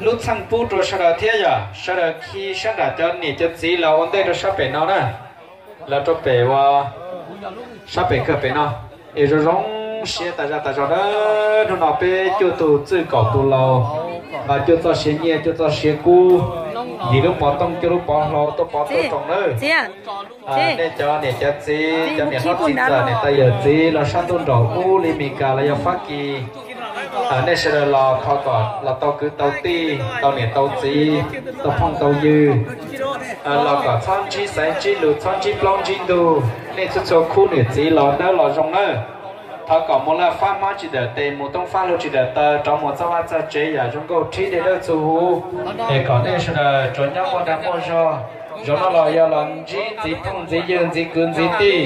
Lub txheej pub rau sawv daws thiab yog sawv daws khi sab nram cov niam cov txiv los ua ntej rau sab pem no na, los rau pem ua sab pem kawg pem no, es zoo zoo siab tas zaj tas zog na. Hnub no peb cuaj tus txwj kaum tus laus, mas cuaj txoj sia nyiaj cuaj txoj sia kub, Yim lub pov tooj cuaj lub pov hlau tuaj pov tuaj roos nawb. Nej cov niam cov txiv, cov niam hlob txiv ntxawm, niam tais yawm txiv los sab ntuj nraum ub li Mes Kas los yog Fab Kis, nej sawv daws los thov kom los tau kwv tau tij, tau niam tau txiv, tau phooj tau ywg, los kom txhob ntsib xaiv ntsib lus, txhob ntsib plaub ntsib ntug. Nej txhua txhua khub niam txiv los dawb los zoo nawb. Thov kom mus laj fab hmab tsis dawm tes, mus tooj fab hlau tsis dawm taw, rov mus txog vaj txog tsev yam zoo nkauj rhib dej dawb txhua huv. Es kom nej sawv daws tsuas nyob muaj dag muaj zog. Zaum no los yog los ntsib ntxiv phooj ntxiv ywg ntxiv kwv ntxiv tij.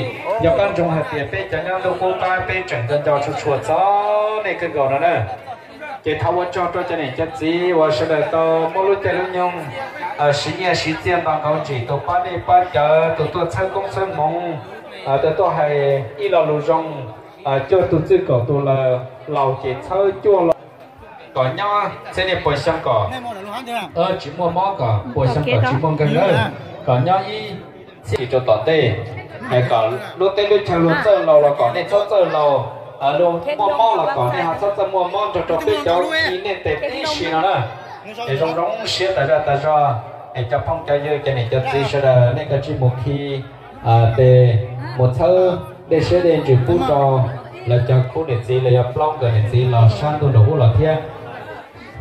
Yog qab ntsoov hais tias peb cov nyob ntuj qub qab peb tseem nco nco tshua tshua txog nej kawg nkaus no na. Ces thov ua tsaug rau cov niam cov txiv uas sawv daws tau muab lub caij lub nyoog siv nyiaj siv txiaj nto nkaus ntsim tus pab dej pab cawv, tus tuaj txhawb koob txhawb hmoov, tus tuaj hais ib lo lus zoo, cuaj tus txwj kaum tus laus ces txhawb cuaj lo kom nyob txhiab niaj puas xyoo kom tsis muaj mob, kom puas xyoo kom tsis muaj nkeeg lawm, kom nyob ib txhiab rau tom ntej. Kom lub teb lub chaw luag txawj laus los kom nej txhob txawj laus, luag muaj mob los kom nej ho txhob txawj muaj mob nrog rau peb cov khi nej tes tib si no na. Es zoo zoo siab tas zaj tas zog, es cov phooj cov ywg cov niam cov txiv sawv daws nej kav tsij mus khi tes, mus txhawb dej siab dej ntsws pub rau lawv cov khub niam txiv los yog plaub nkawd niam txiv los sab ntuj nraum ub los thiab.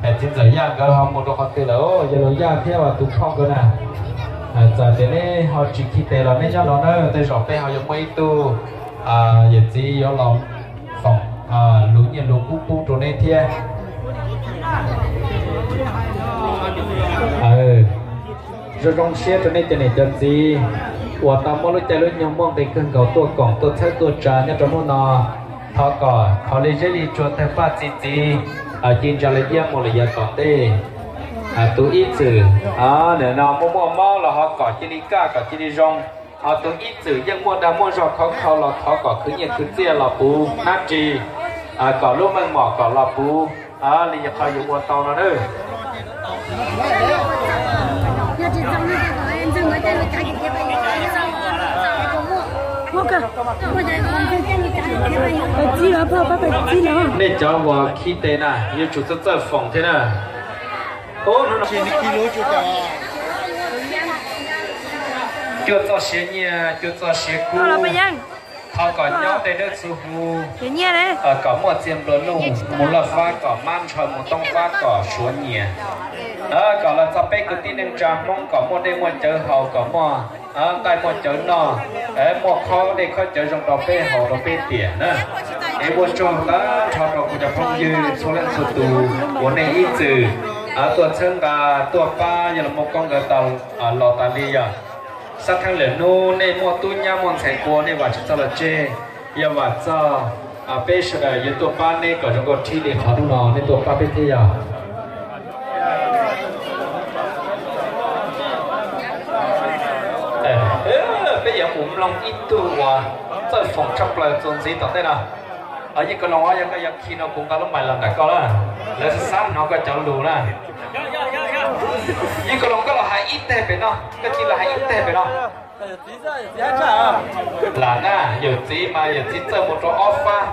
Txiv ntxawm Yaj nkawd ho mus rau qhov twg lawm? Yog los Yaj thiab tus phauj nkawd na. Txawm tias neb ho tsis khi tes los neb nyob no na, tej zaum peb ho yuav muaj ib tug yawm txiv yuav los foom lus nyiaj lus kub pub rau neb thiab. Zoo zoo siab rau nej cov niam cov txiv uas tau muab lub caij lub nyoog muaj nqis kawg nkaus tuaj koom tuaj txhawb tuaj tsa nyob rau hnub no. Thov kom qhov li zeb li tsua tawg paj txi txiv ci ntsa li iab mus lawm yav tom ntej. Tus ib txwm nim no muaj muaj mob los ho kom cia li kaj kom cia li zoo. Ho tus ib txwm yeej muaj dag muaj zog khov kho los thov kom khwv nyiaj khwv txiaj los puv hnab ris, kom lub meej mom kom los puv li qhov yus ua tau no nawb. Nej cov uas khi tes na yuav tsum txawj txawj foom thiab na. Cuaj txoj sia nyiaj, cuaj txoj sia kub, thov kom nyob tej dawb txhua huv, kom muaj txiag nplua nuj, mus laj fab kom mab ntshaw, mus tooj fab kom suav nyias, kom los txog peb kwv tij neej tsa Hmoob kom muaj dej muaj cawv haus, kom muaj nqaij muaj cawv noj, muaj khob dej khob cawv zoo rau peb haus rau peb tiam na. Es ua tsaug tag nrho rau kuv cov phooj ywg txhua leej txhua tus uas nej ib txwm tuaj txhawb nqa tuaj pab yog los muaj koob nkawd tau los tas li yog. Xab theej lwm hnub nej muaj tub nyab muaj ntxhais nquag nej vam tsis txog los tseg, yog vam txog peb sawv daws yuav tuaj pab neb kom zoo nkauj rhib li qhov hnub no nej tuaj pab peb thiab yog. Peb yuav mus mloog ib tug uas txawj foom tshaj plaws txuas ntxiv tom ntej no. Yeej Kaus Loos, yog koj yuav khi no kuv nqa lub mais los ntawm koj na, lawv xav hnov koj cov lus na. Yeej Kaus Loos, koj los hais ib teg pem no, koj cia li los hais ib teg pem no. Lam na, yawm txiv mas yawm txiv txawj mus rau ob fab.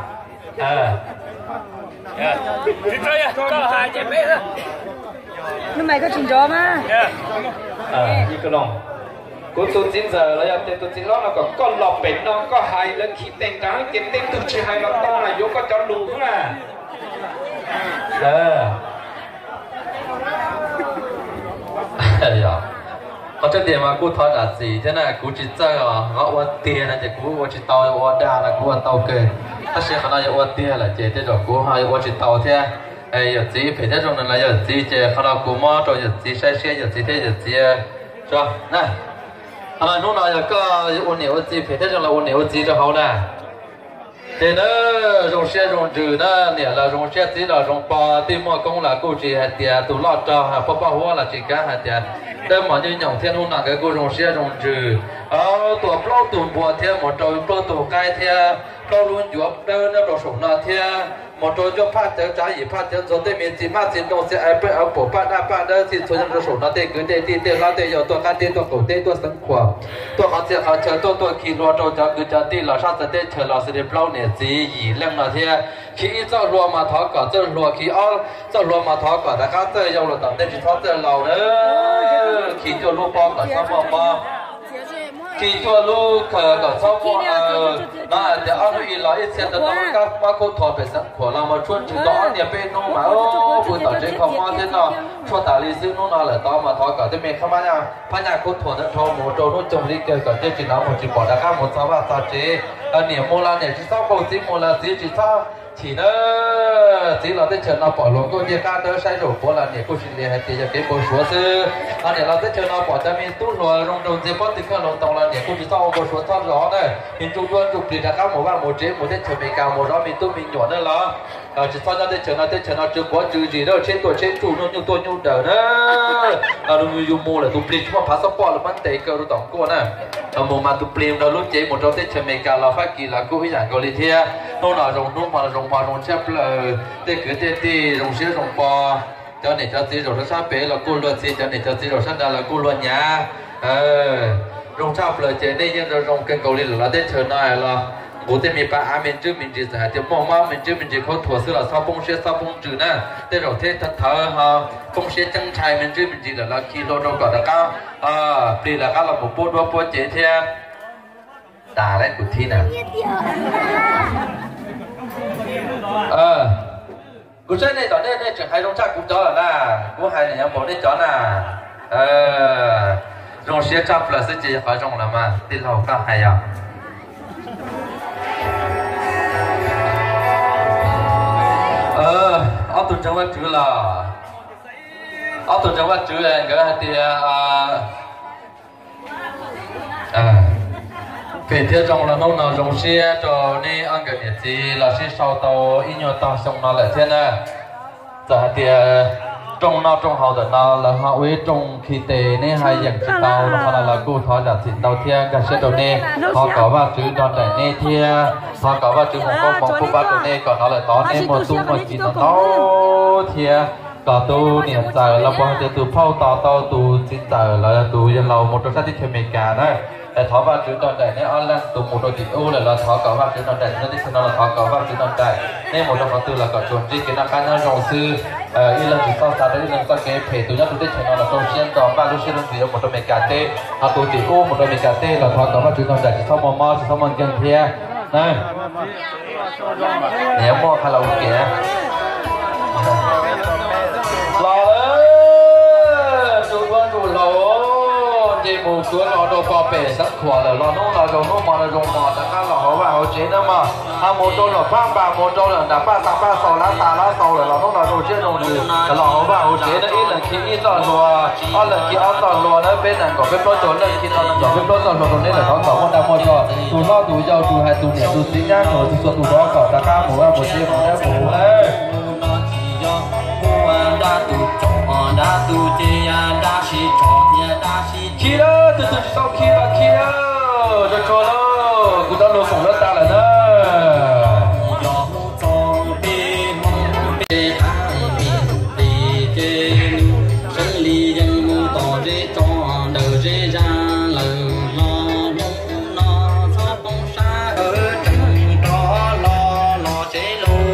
Yeej Kaus Loos, kuv tus txiv ntxawm los yog tias tus txiv hlob no kom koj los pem no koj hais lawv khi tes nrad ces tej tug tsis hais los tau na, yuav koj cov lus xwb na. Qhov tseeb tiag mas kuj thov zam txim thiab na, kuv tsis txawj os, qhov ua tiag no ces kuv ua tsis tau, ua dag no kuv ua tau kawg, tab sis qhov no yog ua tiag lawm ces tej zaum kuv ho yuav ua tsis tau thiab. Yawm txiv phem thiab zoo no los yawm txiv ces qhov no kuv muab rau yawm txiv saib siab, yawm txiv thiab yawm txiv tso na. Qhov no hnub no yog koj ua niam ua txiv phem thiab zoo los ua niam ua txiv rau hauv na. Ces na, zoo siab zoo ntsws na, niam los zoo siab txiv los zoo pog, twb muaj koob los kuj tsis hais tias tus loj rog poj poj huab los tsis kav hais tias dawb mos nyuj nyoos thiab, hnub no nkawd kuj zoo siab zoo ntsws. Tuam plaub tus npua thiab mus rau plaub tus qaib thiab, rau lub ncuav dawb nyob rau saum no thiab mus rau cuaj phaj cawv tsav yim phaj cawv ntxuag tej me txiv hmab txiv ntoo txiv aiv peb aiv puam paj daj paj dawb txij txhua nyob rau saum no tej kwv tej tij tej hlob tej yau tuaj qab teb tuaj qaum teb tuaj xeev khuam tuaj qhov txhia qhov chaw tuaj tuaj khi hlua rau cov kwv cov tij los sab txawv teb chaws los xws li plaub niam txiv yim leej no thiab khi ib txoj hlua mas thov kom txoj hlua khi ob txoj hlua mas thov kom rov qab txawj yau los tom ntej tsis txhob txawj laus na. Khi cuaj lub pob kom txhob muaj mob, khi cuaj lub khaws kom txhob muaj aw. No hais tias ob hnub ib los ib txhia tau tau kab mob khaub thuas pem xeev khuam los mas tshuaj ntsws tau ob niag peb hnub mas pw tom tsev kho mob thiab no tshuaj tas li xwb. Hnub no lawm tod mas thov kom tej me phab nyaj khaub thuas ntawd dhau mus rau hnub coog li kawg kom thiaj tsis hnov mus tsis pom rov qab mus txog vaj txog tsev. Niam mus los niam tsis txhob nqus, txiv mus los txiv tsis txhob chim na. Txiv los teb chaws no pom hluas nkauj ncej qab dawb saib zaum puav los niam kuj sis li hais tias yog kev npau suav xwb. Ho niam los teb chaws no pom cov me tub hluas zoo nraug ntxiag pob tw kheej hluas ntoo los niam kuj tsis txhob ua npau suav txhob zov na. Me ntsuj duab ntsuj plig rov qab mus vaj mus tsev mus teb chaws Amelikas mus zov me tub me nyuam na los tsis txhob nyob teb chaws no, teb chaws no tsw quav tsw zis na, tsheb tuaj tsheb tsuj, nyuj tuaj nyuj daws na. Yus mus lawm tus plig tsis muaj phav xab poj los muab ntes kaw rau tom nkuaj na. Mus mas tus plig nrog lub cev mus rau teb chaws Amelikas los Fab Kis los kuj ib yam nkaus li thiab. Hnub no zoo hnub hmo zoo hmo zoo tshaj plaws, tej kwv tej tij zoo siab zoo po. Cov niam cov txiv zaum sab pem los kuj luag txhia, cov niam cov txiv zaum sab nrad los kuj luag nyav. Zoo tshaj plaws ces nej yeej zoo zoo kawg nkaus li lawm los teb chaws no los nqus tej me pa av me ntsuj me ntsis, txawm hais tias muaj mob me ntsuj me ntsis khaub thuas xwb los txhob poob siab txhob poob ntsws na. Tej zaum thiab thawv ho poob siab ceeb ntshai me ntsuj me ntsis lawm los khi hlua rau kom rov qab plig rov qab los mus puab duab puab cev thiab. Tas lawm kuv thib na. Kuv saib nej tom nej, nej tseem hais zoo tshaj kuv cov lawm na. Kuv hais nws nyob npaum nej cov na. Zoo siab tshaj plaws xwb ces yog qhov zoo lawm mas tij laug koj hais yog. Ob tug ntseeg Vaj Tswv los, ob tug ntseeg Vaj Tswv nkawd hais tias phem thiab zoo los hnub no zoo siab rau neb ob nkawd niam txiv los sib sau tau ib nyuag tog xyoo no lawm thiab na. Txawm hais tias rooj noj rooj haus ntawm no lawv ho ua ib rooj khi tes neb haj yeem tsis tau los ho no los kuj thov zam txim ntau thiab nkag siab rau neb. Thov kom Vaj Tswv nrog nraim neb thiab thov kom Vaj Tswv foom koob foom hmoov pub pab rau neb kom hnov lawm tod neb muaj tub muaj kiv ntau ntau thiab kom tus niam ntxawm los puas hais tias tus phauj tos tau tus txiv ntxawm los tus yawg laus mus rau sab teb chaws Amelikas na. Es thov Vaj Tswv nrog nraim neb ob leeg tus mus rau tim ub lawm los thov kom Vaj Tswv nrog nraim, tus nyob teb chaws no los thov kom Vaj Tswv nrog nraim. Neb mus rau qhov twg los kom tsuas ntsib kev noj qab nyob zoo xwb. Ib leeg tsis txhob xav rau ib leeg txoj kev phem, tus nyob rau teb chaws no los rau siab nto npaj lub siab lub ntsws yuav mus rau Amelikas teb, ho tus tim ub mus rau Amelikas teb los thov kom Vaj Tswv nrog nraim tsis txhob muaj mob tsis txhob muaj nkeeg thiab. Niam muaj qhov los ua ke los lawm, ntsuj duab ntsuj hlauv, nce mus tuav no rau pog pem xeev khuam lawm los hnub no zoo hnub hmo no zoo hmo rov qab los hauv vaj hauv tsev na mog. Ho mus rau lawm phab npas mus rau lawm nram paj xas paj xaus lab tas lab xaus lawm los hnub no zoo siab zoo ntsws los hauv vaj hauv tsev na. Ib leeg khi ib txoj hlua, ob leeg khi ob txoj hlua na, peb nees nkaum peb plaub caug leej khi tau nees nkaum peb plaub txoj hlua rau neb lawm thov kom muaj dag muaj zog. Tus hlob tus yau tus hais tus niam tus txiv nyab nus tus txhua tus thov kom rov qab mus vaj mus tsev mus dab mus huv lawm. Khi lawm, tus twg tsis tau khi los khi lawm, tsuag tsuag lauj, kuv cov lus foom lawm tas lawm na. Seb li yeej mus tom zeb tso ntawm zeb zaj lawm los hnub no txhob poob sab, tseem rov los los tsev lauj.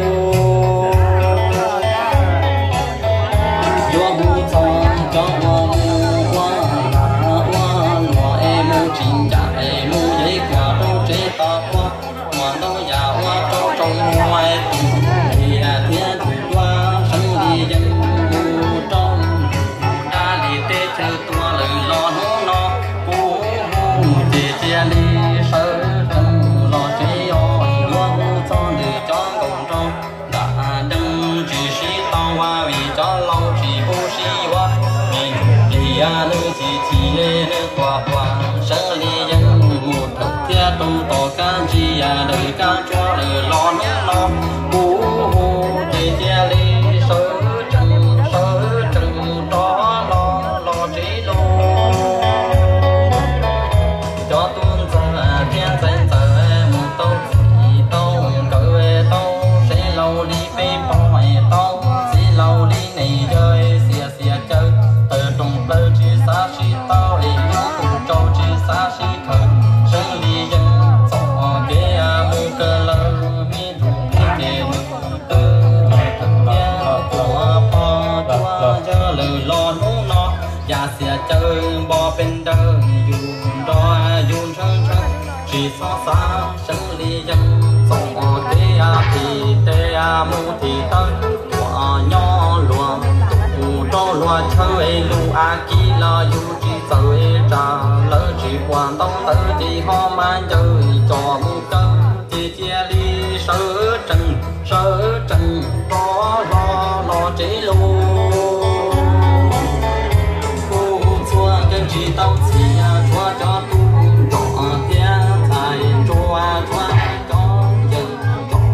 Yuav mus txog cov uas mus ua lag ua luam es mus tsis ncaim es mus yeej kuam rau tsev tod ua, ua ntau yam ua rau tsaus muag tus niam thiab tus tub seeb li yeej mus rau dab li teb chaws tuag lawm los hnub no kuv hu ces cia li sawv tsees los tsev os. Yuav mus txog ntawm cov nkaus nraug nram deej tsis sib tau vim cov laus tsis pub sib yuav, vim tias nws txi txi nws quas quas. Seeb li yeej mus thawm thiab rau tom kab ntsia daws kab tsuag lawm los hnub no kuv hu ces cia li sawv tsees sawv tsees rov los los tsev lauj. Cov tub ntxawg thiab ntxhais ntxawm mus tau txim tau Seeb li yeej txom tej thim tej mus thim tawb, tuam nyob luag tus rau luag chaw es lub a kiv los yus tsis txawj tsam lawv tsis ua ntau ntawd ces ho mas ncaws cov mus kawg ces cia li sawv tsees sawv tsees rov hlo los tsev lawm. Kuv txhua kev tsis tau txiav tshuav cov tub nrog thiab ntxhais ntsuag tshuav cov yawg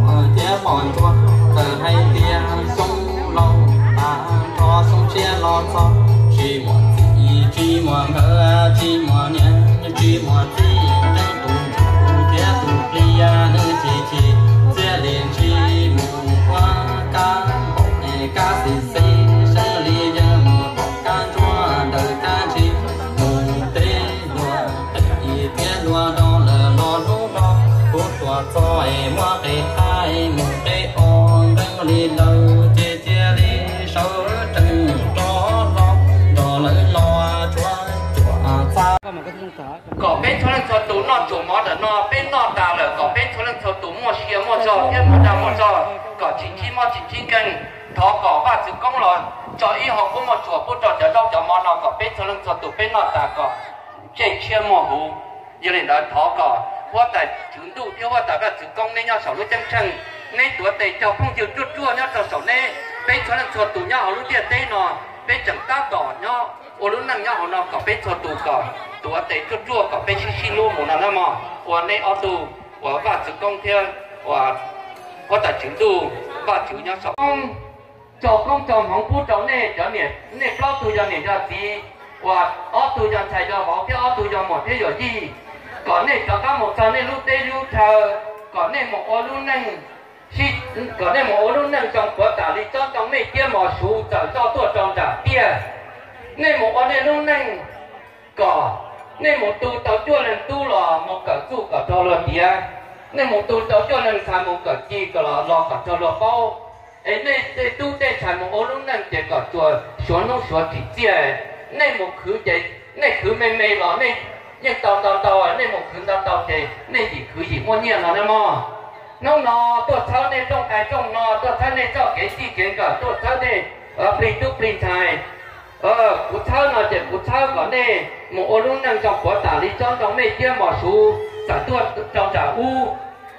nrog thiab poj ntsuag txawm hais tias xyoo laus tas nrho xyoo tshiab los txog, tsis muaj txij tsis muaj nkawm tsis muaj niam tsis muaj txiv, nrog tus ntsuj thiab tus pliag nws chim chim txiaj li ntsig mus ua kab npaum kab xis xis, seeb li yawg mus tom kab ntsuab ntawm kab ntsis, mus teb luag teb thiab luag do lawm los hnub no kuv tuaj txog es muab qe qab mus qe os, nkees li lawm ces cia li sawv tsees rov hlo nrog lawv los tshuav cuam txhab. Kom peb txhua leej txhua tus noj tsuas mov ntawm no peb noj tas lawm, kom peb txhua leej txhua tus muaj sia muaj zog thiab muaj dag muaj zog, kom tsis ntsib mob tsis ntsib nkeeg. Thov kom Vaj Txwv Koob los tso ib hau pub muaj tsuas pub rau cov zaub cov mov no kom peb txhua leej txhua tus peb noj tas kom ntsej tshiab muag huv. Yog li ntawd thov kom huab tais Tswv Ntuj thiab huab tais Vaj Txwv Koob neb nyob saum lub ceeb tsheej, neb tuav tes cog phooj ywg ruaj ruaj nyob rau saum neb. Peb txhua leej txhua tus nyob hauv lub ntiaj teb no, peb tseem tab tom nyob ua lub neej nyob hauv no kom peb txhua tus kom tuav tes ruaj ruaj kom peb sib sib hlub mus no na mog. Ua neb ob tug uas Vaj Txwv Koob thiab uas huab tais Tswv Ntuj, Vaj Tswv nyob saum, tso koob tso hmoov pub rau nej cov niam, nej plaub tug yog niam yog txiv, uas ob tug yog ntxhais yog vauv thiab ob tug yog muam thiab yawm yij, kom nej rov qab mus txog nej lub teb lub chaw, kom nej mus ua lub neej, kom nej mus ua lub neej zoo puav tam li tsob ntoo mej thiab mos suv txawm loj tuaj rau nram tiaj. Nej mus ua nej lub neej kom nej mus tu tau cuaj leeg tub los mus kawm txuj kom raug luag tiav, nej mus tu tau cuaj leeg ntxhais mus kawm ci kom los kom raug luag paub, es nej tej tub tej ntxhais mus ua lub neej ces kom tsuas suav hnub suav tsim txiaj. Nej mus khwv ces nej khwv me me los nej yeej tau ntau ntau, nej mus khwv ntau ntau ces nej yim khwv yim muaj nyiaj no na mog. Hnub no tuaj txhawb nej rooj qai rooj no, tuaj txhawb nej txoj kev txij kev nkawm, tuaj txhawb nej plig tub plig ntxhais. Kuv txhawb no ces kuv txhawb kom nej mus ua lub neej zoo puav tam li tsob ntoo mej thiab mos suv txawm tuaj rau nram ub.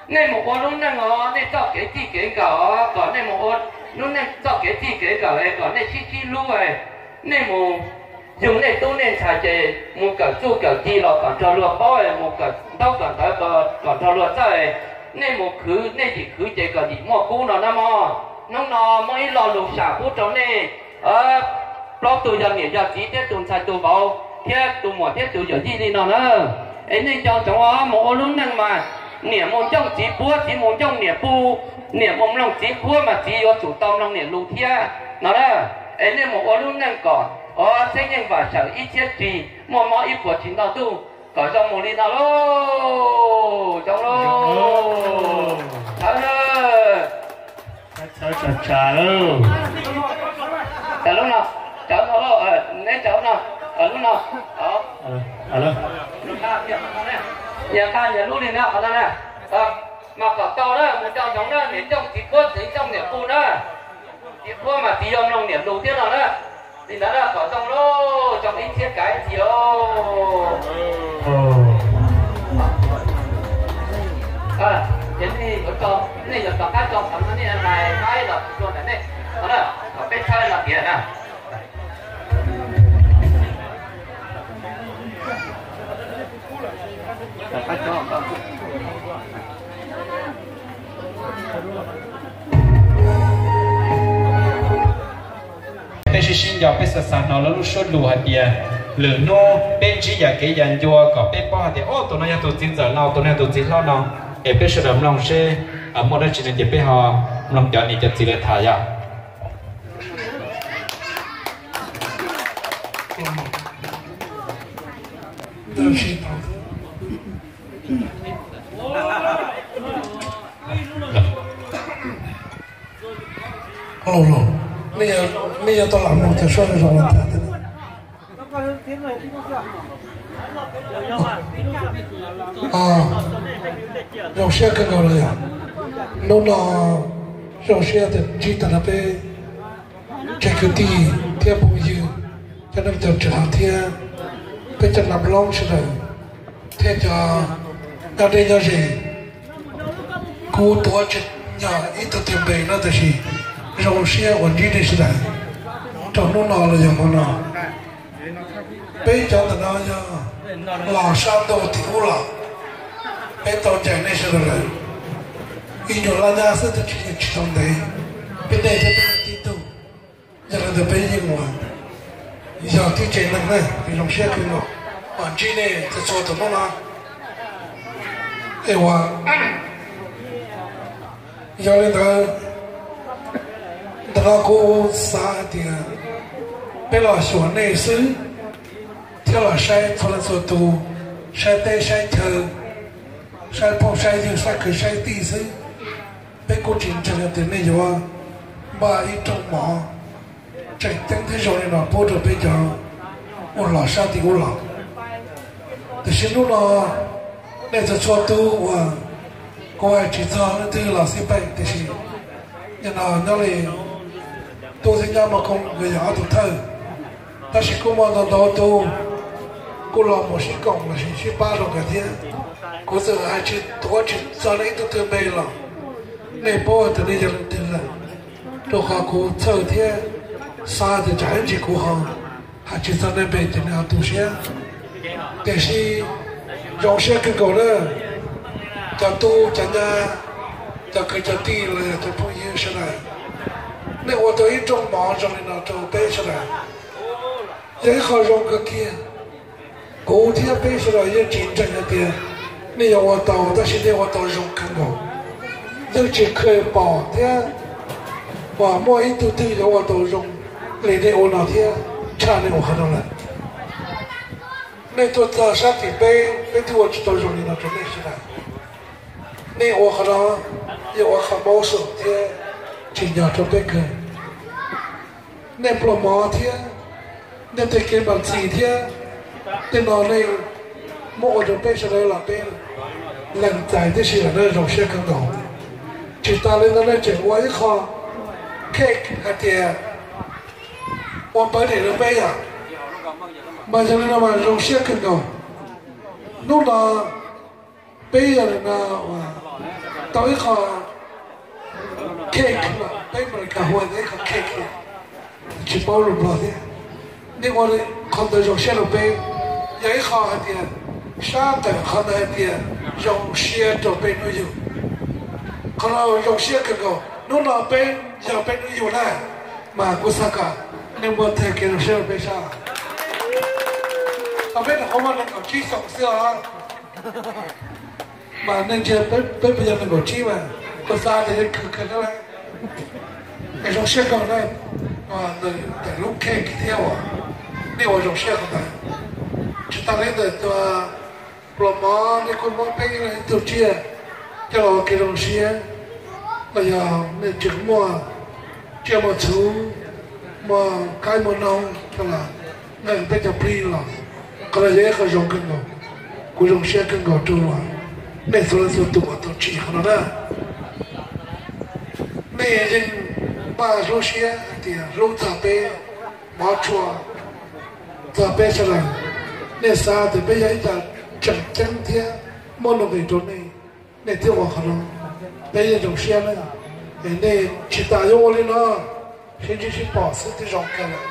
Nej mus ua lub neej os, nej txoj kev txij kev nkawm os, kom nej mus ua lub neej txoj kev txij kev nkawm es kom nej sib sib hlub, nej mus yug nej tub nej ntxhais ces mus kawm txuj kawm ci los kom nrog luag paub, mus kawm ntaub kawm ntawv kom nrog luag txawj. Nej mus khwv, nej yim khwv ces kom yim muaj kub no na mog. Hnub no muaj ib lo lus sam pub rau nej plaub tug yog niam yog txiv thiab tus ntxhais tus vauv thiab tus muam thiab tus yawm yij li no na. Es nej nco ntsoov os, mus ua lub neej mas niam mus ncooj txiv puab, txiv mus ncooj niam pw, niam mus mloog txiv qhuab mas txiv yuav tsum tau mloog niam lus thiab no na. Es nej mus ua lub neej kom ua txheeb yeej vam sawm ib txhiab ris, muaj mob ib puas tsis ntau ntuj, kom zoo mus li no lauj. Zoo lauj. Txhawb na. Txhawb tsam tsam lauj. Tsam lub no, tsam no lauj, neb tsam lub no, lub no. Nyias nqa nyias lub li na, qhov no na. Mas kom tau na, mus nco ntsoov na, niam ncooj txiv puab txiv ncooj niam pw na. Txiv puab mas txiv yuav mloog niam lus thiab no na. Li ntawd na kom zoo lauj, zoo ib txhiab kav ib txhis lauj. Ces nej yuav tso, nej yuav rov qab tso qhov no nej hais qaib los tsis tso ntawm nej, kom peb txhawb no tiav na. Peb sib sib nco, peb xav xav hnov lawv lub suab lus hais tias lwm hnub peb ntsib yam kev yam ncua kom peb paub hais tias, o, tus no yog tus txiv ntxawm no, tus no yog tus txiv hlob no. Es peb sawv daws mloog seb muaj dab tsi no ces peb ho mloog cov niam cov txiv lawv tham yom. Hello, hello. Nej yuav tau lam mloog tias suab zoo zoo los tham thiab. Zoo siab kawg nkaus los yog hnub no zoo siab tias ntsib tag nrho peb tsev kwv tij thiab phooj ywg, cov neej cov tsav thiab peb cov nam loob sawv daws thiab cov nyob deb nyob ze. Kuv tuav tsis yog ib tug twg npe no tab sis zoo siab uas ntsib nej sawv daws rau hnub no los yog hmo no. Peb cov ntawm no yog los sab ntuj tim ub los, peb tau ncaim nej sawv daws lawm ib nyuag lab nyab xwb tab sis yeej tsis tau ntev, peb nej thiab peb tib tug. Yog li ntawd peb yeej ua yog tib tsev neeg na, zoo siab kawg nkaus uas ntsib nej txhua txhua tus hnub no. Es ua yog li ntawd, ntawm no kuv xav hais tias peb los xyuas nej xwb thiab los saib txhua leej txhua tus, saib teb saib chaw, saib phooj saib ywg, saib kwv saib tij xwb. Peb kuj tsis ntseeg tias nej yuav npaj ib rooj mov tseem ceeb thiab zoo li no pub rau peb cov uas los sab tim ub los. Tiam sis hnub no nej txhua txhua tus uas kuv hais tsis txog leej twg los xij peem, tiam sis nim no nyob li tub thiab nyab Mos Koos nkawd yog ob tug thawj, tab sis kuj muaj ntau ntau tus kuj los mus sib koom los sis sib pab rau nkawd thiab. Kuv txawm hais tsis tuav tsis txog nej ib tug twg npe los nej paub tias nej yog leej twg lawm, rau qhov kuv txhawj thiab xav tias tsam ib ntsis kuv ho hais tsis txog nej npe ces nej ho tu siab. Tiam sis zoo siab kawg nkaus na, cov tub cov nyab, cov kwv cov tij los yog cov phooj ywg sawv daws, nej ua tau ib rooj mov zoo li no rau peb sawv daws, yog ib qho zoo kawg kiag. Kuv thiab peb sawv daws yeej tsis ntseeg hais tias nej yuav ua tau, tab sis nej ua tau zoo kawg nkaus. Yeej tsis kheev pom thiab uas muaj ib tug twg yuav ua tau zoo li nej ua no thiab tshaj nej ua qhov no lawm. Nej tuaj txog sab tim peb, peb twb ua tsis tau zoo li no rau nej sawv daws. Nej ua qhov no yeej ua qhov maub xum thiab tsim nyog rau peb kawg. Nej pluas mov thiab nej tej kev npam txis thiab tej no nej muab ua rau peb sawv daws los peb lees txais tib si lawm na, zoo siab kawg nkaus. Tsis tas li ntawd nej tseem ua ib qho cake hais tias ua birthday rau peb yom. Mas yog li no mas zoo siab kawg nkaus. Hnub no peb yog li no tau ib qho cake, peb Amelikas hu ua ib qho cake, tsis paub lus Nplog thiab. Nej ua qhov ntawd zoo siab rau peb, yog ib qho hais tias sab tawm qhov ntawd hais tias zoo siab rau peb hnub yug. Qhov no zoo siab kawg nkaus. Hnub no peb yog peb hnub yug na, mas kuv xav kom nej muab tag kev zoo siab rau peb sab. Tau peb nyuam qhuav muaj nees nkaum tsib xyoos xwb os. Mas nej ntsia peb puas yog nees nkaum tsib mas kuv xav tias yeej khwv kawg thiab lauj. Es zoo siab kawg na, ntawm lub cake thiab uas nej ua zoo siab qhov ntawd. Tsis tas li ntawm tus pluas mov nej kuj muab peb ib leeg ib tug tsiaj coj los ua kev zoo siab, los yog nej tseem muaj tsiaj muaj txhu, muaj qaib muaj noog coj los nqee peb cov plig los, qhov no yog ib qho zoo kawg nkaus. Kuv zoo siab kawg nkaus rau nej txhua leej txhua tus uas tau tsim qhov no na. Nej yeej npaj lub siab hais tias hlub txog peb, mov tshua txog peb sawv daws. Nej xav tias peb yog ib co tseem ceeb thiab muaj nuj nqis rau nej, nej thiaj ua qhov no, peb yeej zoo siab na. Es nej tsis tas yuav ua li no, sib ntsib sib pom xwb twb zoo kawg lawm.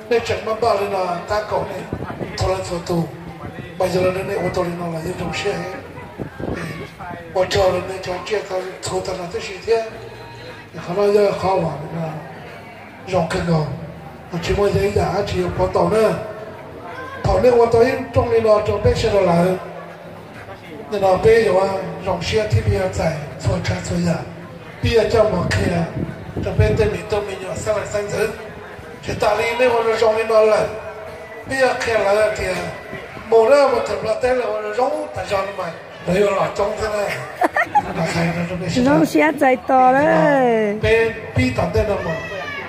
Nej tseem maj npaj li no tab kaum nej txhua leej txhua tus, mas yog li nej ua tau li no los yeej zoo siab heev. Ua tsaug rau nej cov tsiaj txhu tag no tib si thiab. Qhov no yog qhov uas zoo kawg nkaus, tsis muaj ib yam dab tsi yuav pov tau na. Thaum nej ua tau ib rooj li no rau peb sawv daws lawm, nim no peb yuav zoo siab thiab peb yuav txais txhua tsav txhua yam, peb yuav coj mus qhia rau peb tej me tub me nyuam xeeb leej xeeb ntxwv. Tsis tas li nej ua zoo zoo li no lawm, peb yuav qhia lawv tias mus na, mus thawm Nplog teb lawv ua zoo zoo tas zog li mas lawv yuav los coob thiab na. Zoo siab txais tos lawm. Peb pib tom ntej no mus,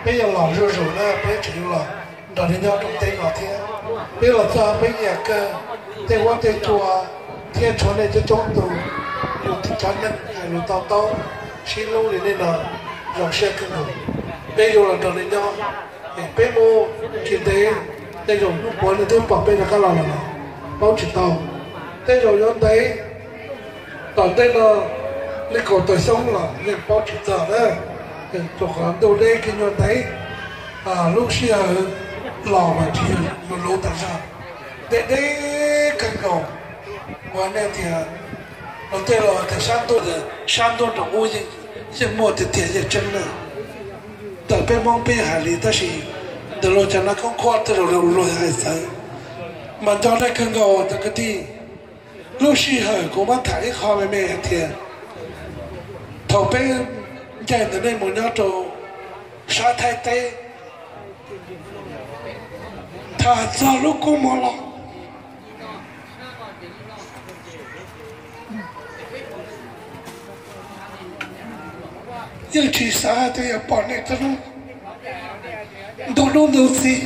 peb yuav los zuj zus na, peb tseem yuav los nrog nej nyob rooj teb no thiab. Peb los txog peb nyiam kawg tej huab tej cua thiab tshuav nej coob coob tus. Yus cov neeg hais lus to taub sib hlub li nej no, zoo siab kawg nkaus. Peb yuav los nrog nej nyob, es peb mus tsis ntev, nej zaum hnub puav nej twb pom peb rov qab los lawm, paub tsis tau. Tej zaum yuav ntev tom ntej no, li kaum tawm xyoo los yeej paub tsis txog na. Rau qhov ntuj deb kev nyuaj ntev, lub sij hawm los mas tsis yog luv luv tas zog, deb deb kawg nkaus. Ua nej tias luag tej laus tias sab ntuj, sab ntuj nraum ub yeej muaj tiag tiag, yeej tseeb na. Tawm peb Hmoob peb hais li, tab sis ntawm luag cov no khoob khuab tej zaum luag hais txawv. Mas nco nej kawg nkaus cov kwv tij, lub sij hawm kuv muab tham ib qho me me hais tias thaum peb ncaim ntawm nej mus nyob rau sab Thaib teb, tham txog lub kua muag los, yeej tsis xav hais tias yuav pom nej txog hnub ntu dub ntu txiv.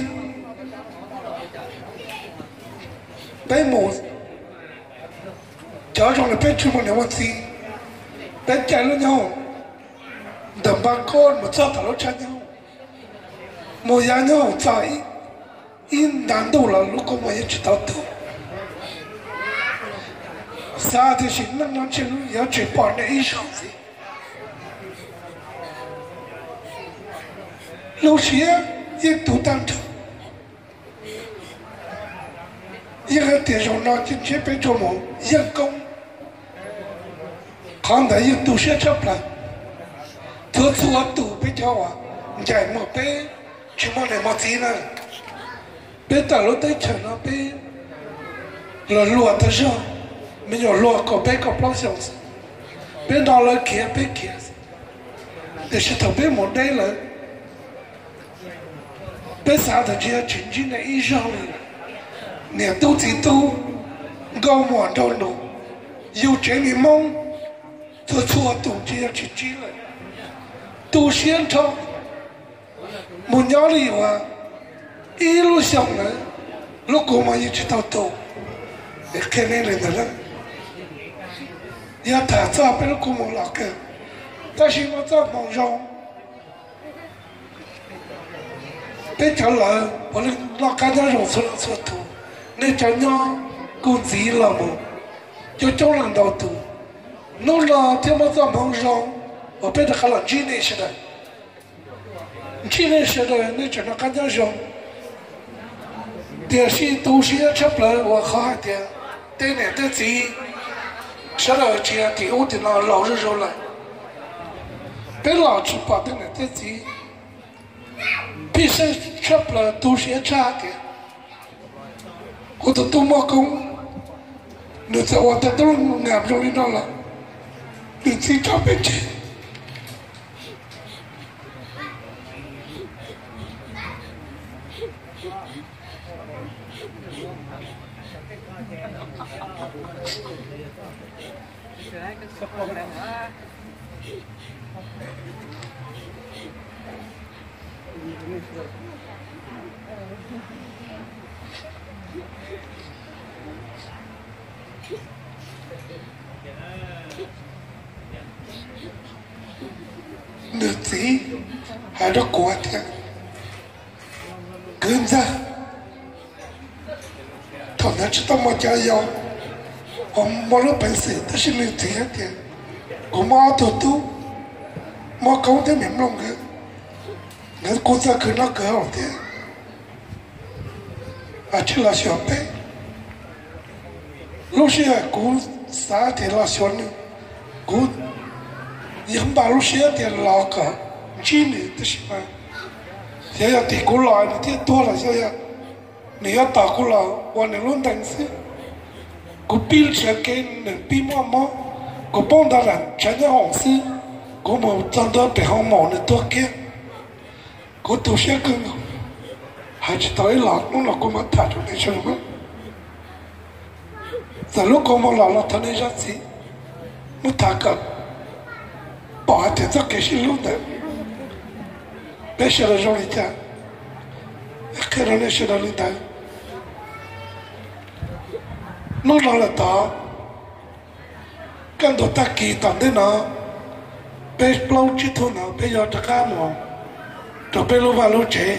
Peb mus, cov zoo li peb tsis muaj niam muaj txiv, peb caij lub nyob ntawm npab kub mus txog tom lub tshab nyob, mus yav nyob txog ib nta ntuj los lub kua muag yeej tsis tau tu. Xav tias sim neej no ntshe yuav tsis pom nej ib zaug ntxiv. Lub siab yeej tu tag nrho. Yeej hais tias zaum no ces ntshe peb tsuas mus yeej koob, qhov ntawd yeej tu siab tshaj plaws. Txhua txhua tus peb cov uas ncaim mus peb tsis muaj niam muaj txiv na, peb tawm lub teb chaws no peb los luag tag zog, me nyuam hluas kaum peb kaum plaub xyoos xwb, peb nrog lawv khiav peb khiav xwb. Tiam sis thaum peb mus deb lawm, peb xav tias ntshe tsis ntsib nej ib zaug li. Niam tub txiv tub, nkauj muam nraug nus, yus tsev me Hmoob, txhua txhua tus ntshe yuav tsis ntsib lawm. Tu siab nrho. Mus nyob li uas ib lub xyoo lawm, lub kua muag yeej tsis tau tu. Es qhia nej li ntawd na, yog tham txog peb lub kua muag los kawg, tab sis muaj txoj hmoo zoo. Peb cov lawv puav leej noj qab nyob zoo txhua leej txhua tus, nej cov nyob kuj ntxiv los mus coob coob leej ntau tus. Hnub no thiaj muaj txoj hmoo zoo uas peb rov qab los ntsib nej sawv daws. Ntsib nej sawv daws nej tseem noj qab nyob zoo. Tiam sis tu siab tshaj plaws uas qhov hais tias tej niam tej txiv sawv daws tsis hais tim ub tim no laus zuj zus lawm, peb los tsis pom tej niam tej txiv. Phij xeej tshaj plaws tu siab tshaj tias kuv tus tub Muaj Koob, nws txawm ua tau tub nram zoo li no lawm, nws txiv tso peb tseg. Nws txiv hais rau kuv hais tias, kwv ntxawg, thaum ntawd tsis tau muaj cov yau uas muaj lub peev xwm, tab sis nws txiv hais tias, kuv muaj ob tug tub, Muaj Koob thiab Mim Nplooj nkawd, nkawd kuj txawj khwv noj khwv haus thiab, tsis los xyuas peb. Lub sij hawm kuv xav tias los xyuas nws, kuv yog npaj lub siab tias los kom ntsib nws, tab sis mas xyov yog tim kuv los nws thiaj tuag los xyov yog nws yuav tos kuv los ua nws lub ntees xwb. Kuv pib nrhiav kev, nws pib muaj mob, kuv poob ntawd lam tshav nyob hoom xwb, kuv mus txog ntua pem hoo maum nws tuag kiag. Kuv tu siab kawg nkaus, hais tsis tau ib los, hnub no kuv mam tham rau nej sawv daws. Txawm lub kua muag los los thov nej zam txim, muab tham kom pom hais tias txoj kev sib hlub ntawd peb sawv daws zoo li cas, qhia rau nej sawv daws li ntawd. Hnub no lawm tod, Kaj ntug tag kis tom ntej no, peb plaub tsib tug no peb yuav rov qab mus rau peb lub vaj lub tsev.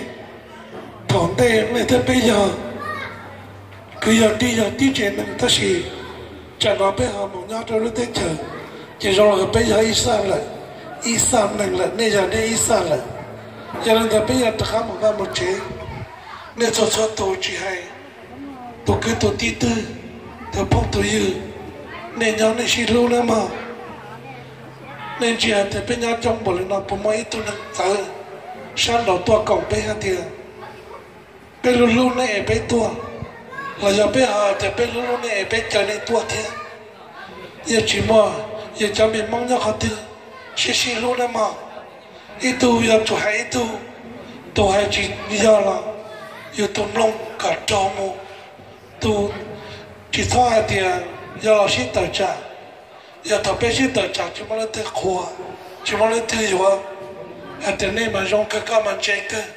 Thaum ntej nej thiab peb yog kwv yog tij, yog tib tsev neeg, tab sis tsam no peb ho mus nyob rau lub teb chaws, ces zoo li peb yog ib xaj lawm, ib xaj neeg lawm, nej yog nej ib xaj lawm. Yog li ntawd peb yuav rov qab mus vaj mus tsev. Nej txhua txhua tus tsis hais tus kwv tus tij twg, tus phooj tus ywg, nej nyob nej sib hlub nawb mog. Nej ntsia tias peb nyob coob npaum li no puas muaj ib tug neeg txawv sab nraud tuaj koom peb hais tias peb hlub hlub nej es peb tuaj, los yog peb hais tias peb hlub hlub nej es peb caw nej tuaj thiab? Yeej tsis muaj. Yog cov me Hmoob nyob qhov twg sib sib hlub nawb mog. Ib tug yuav tsum hais ib tug, tus hais tsis yog los yus tus mloog kom raug mus. Tus tsis txhob hais tias yog los sib tawm tsam, yog thaum peb sib tawm tsam tsis muaj leej twg qhuas, tsis muaj leej twg yuav hais tias nej mas zoo kawg, koj mas ntse kawg.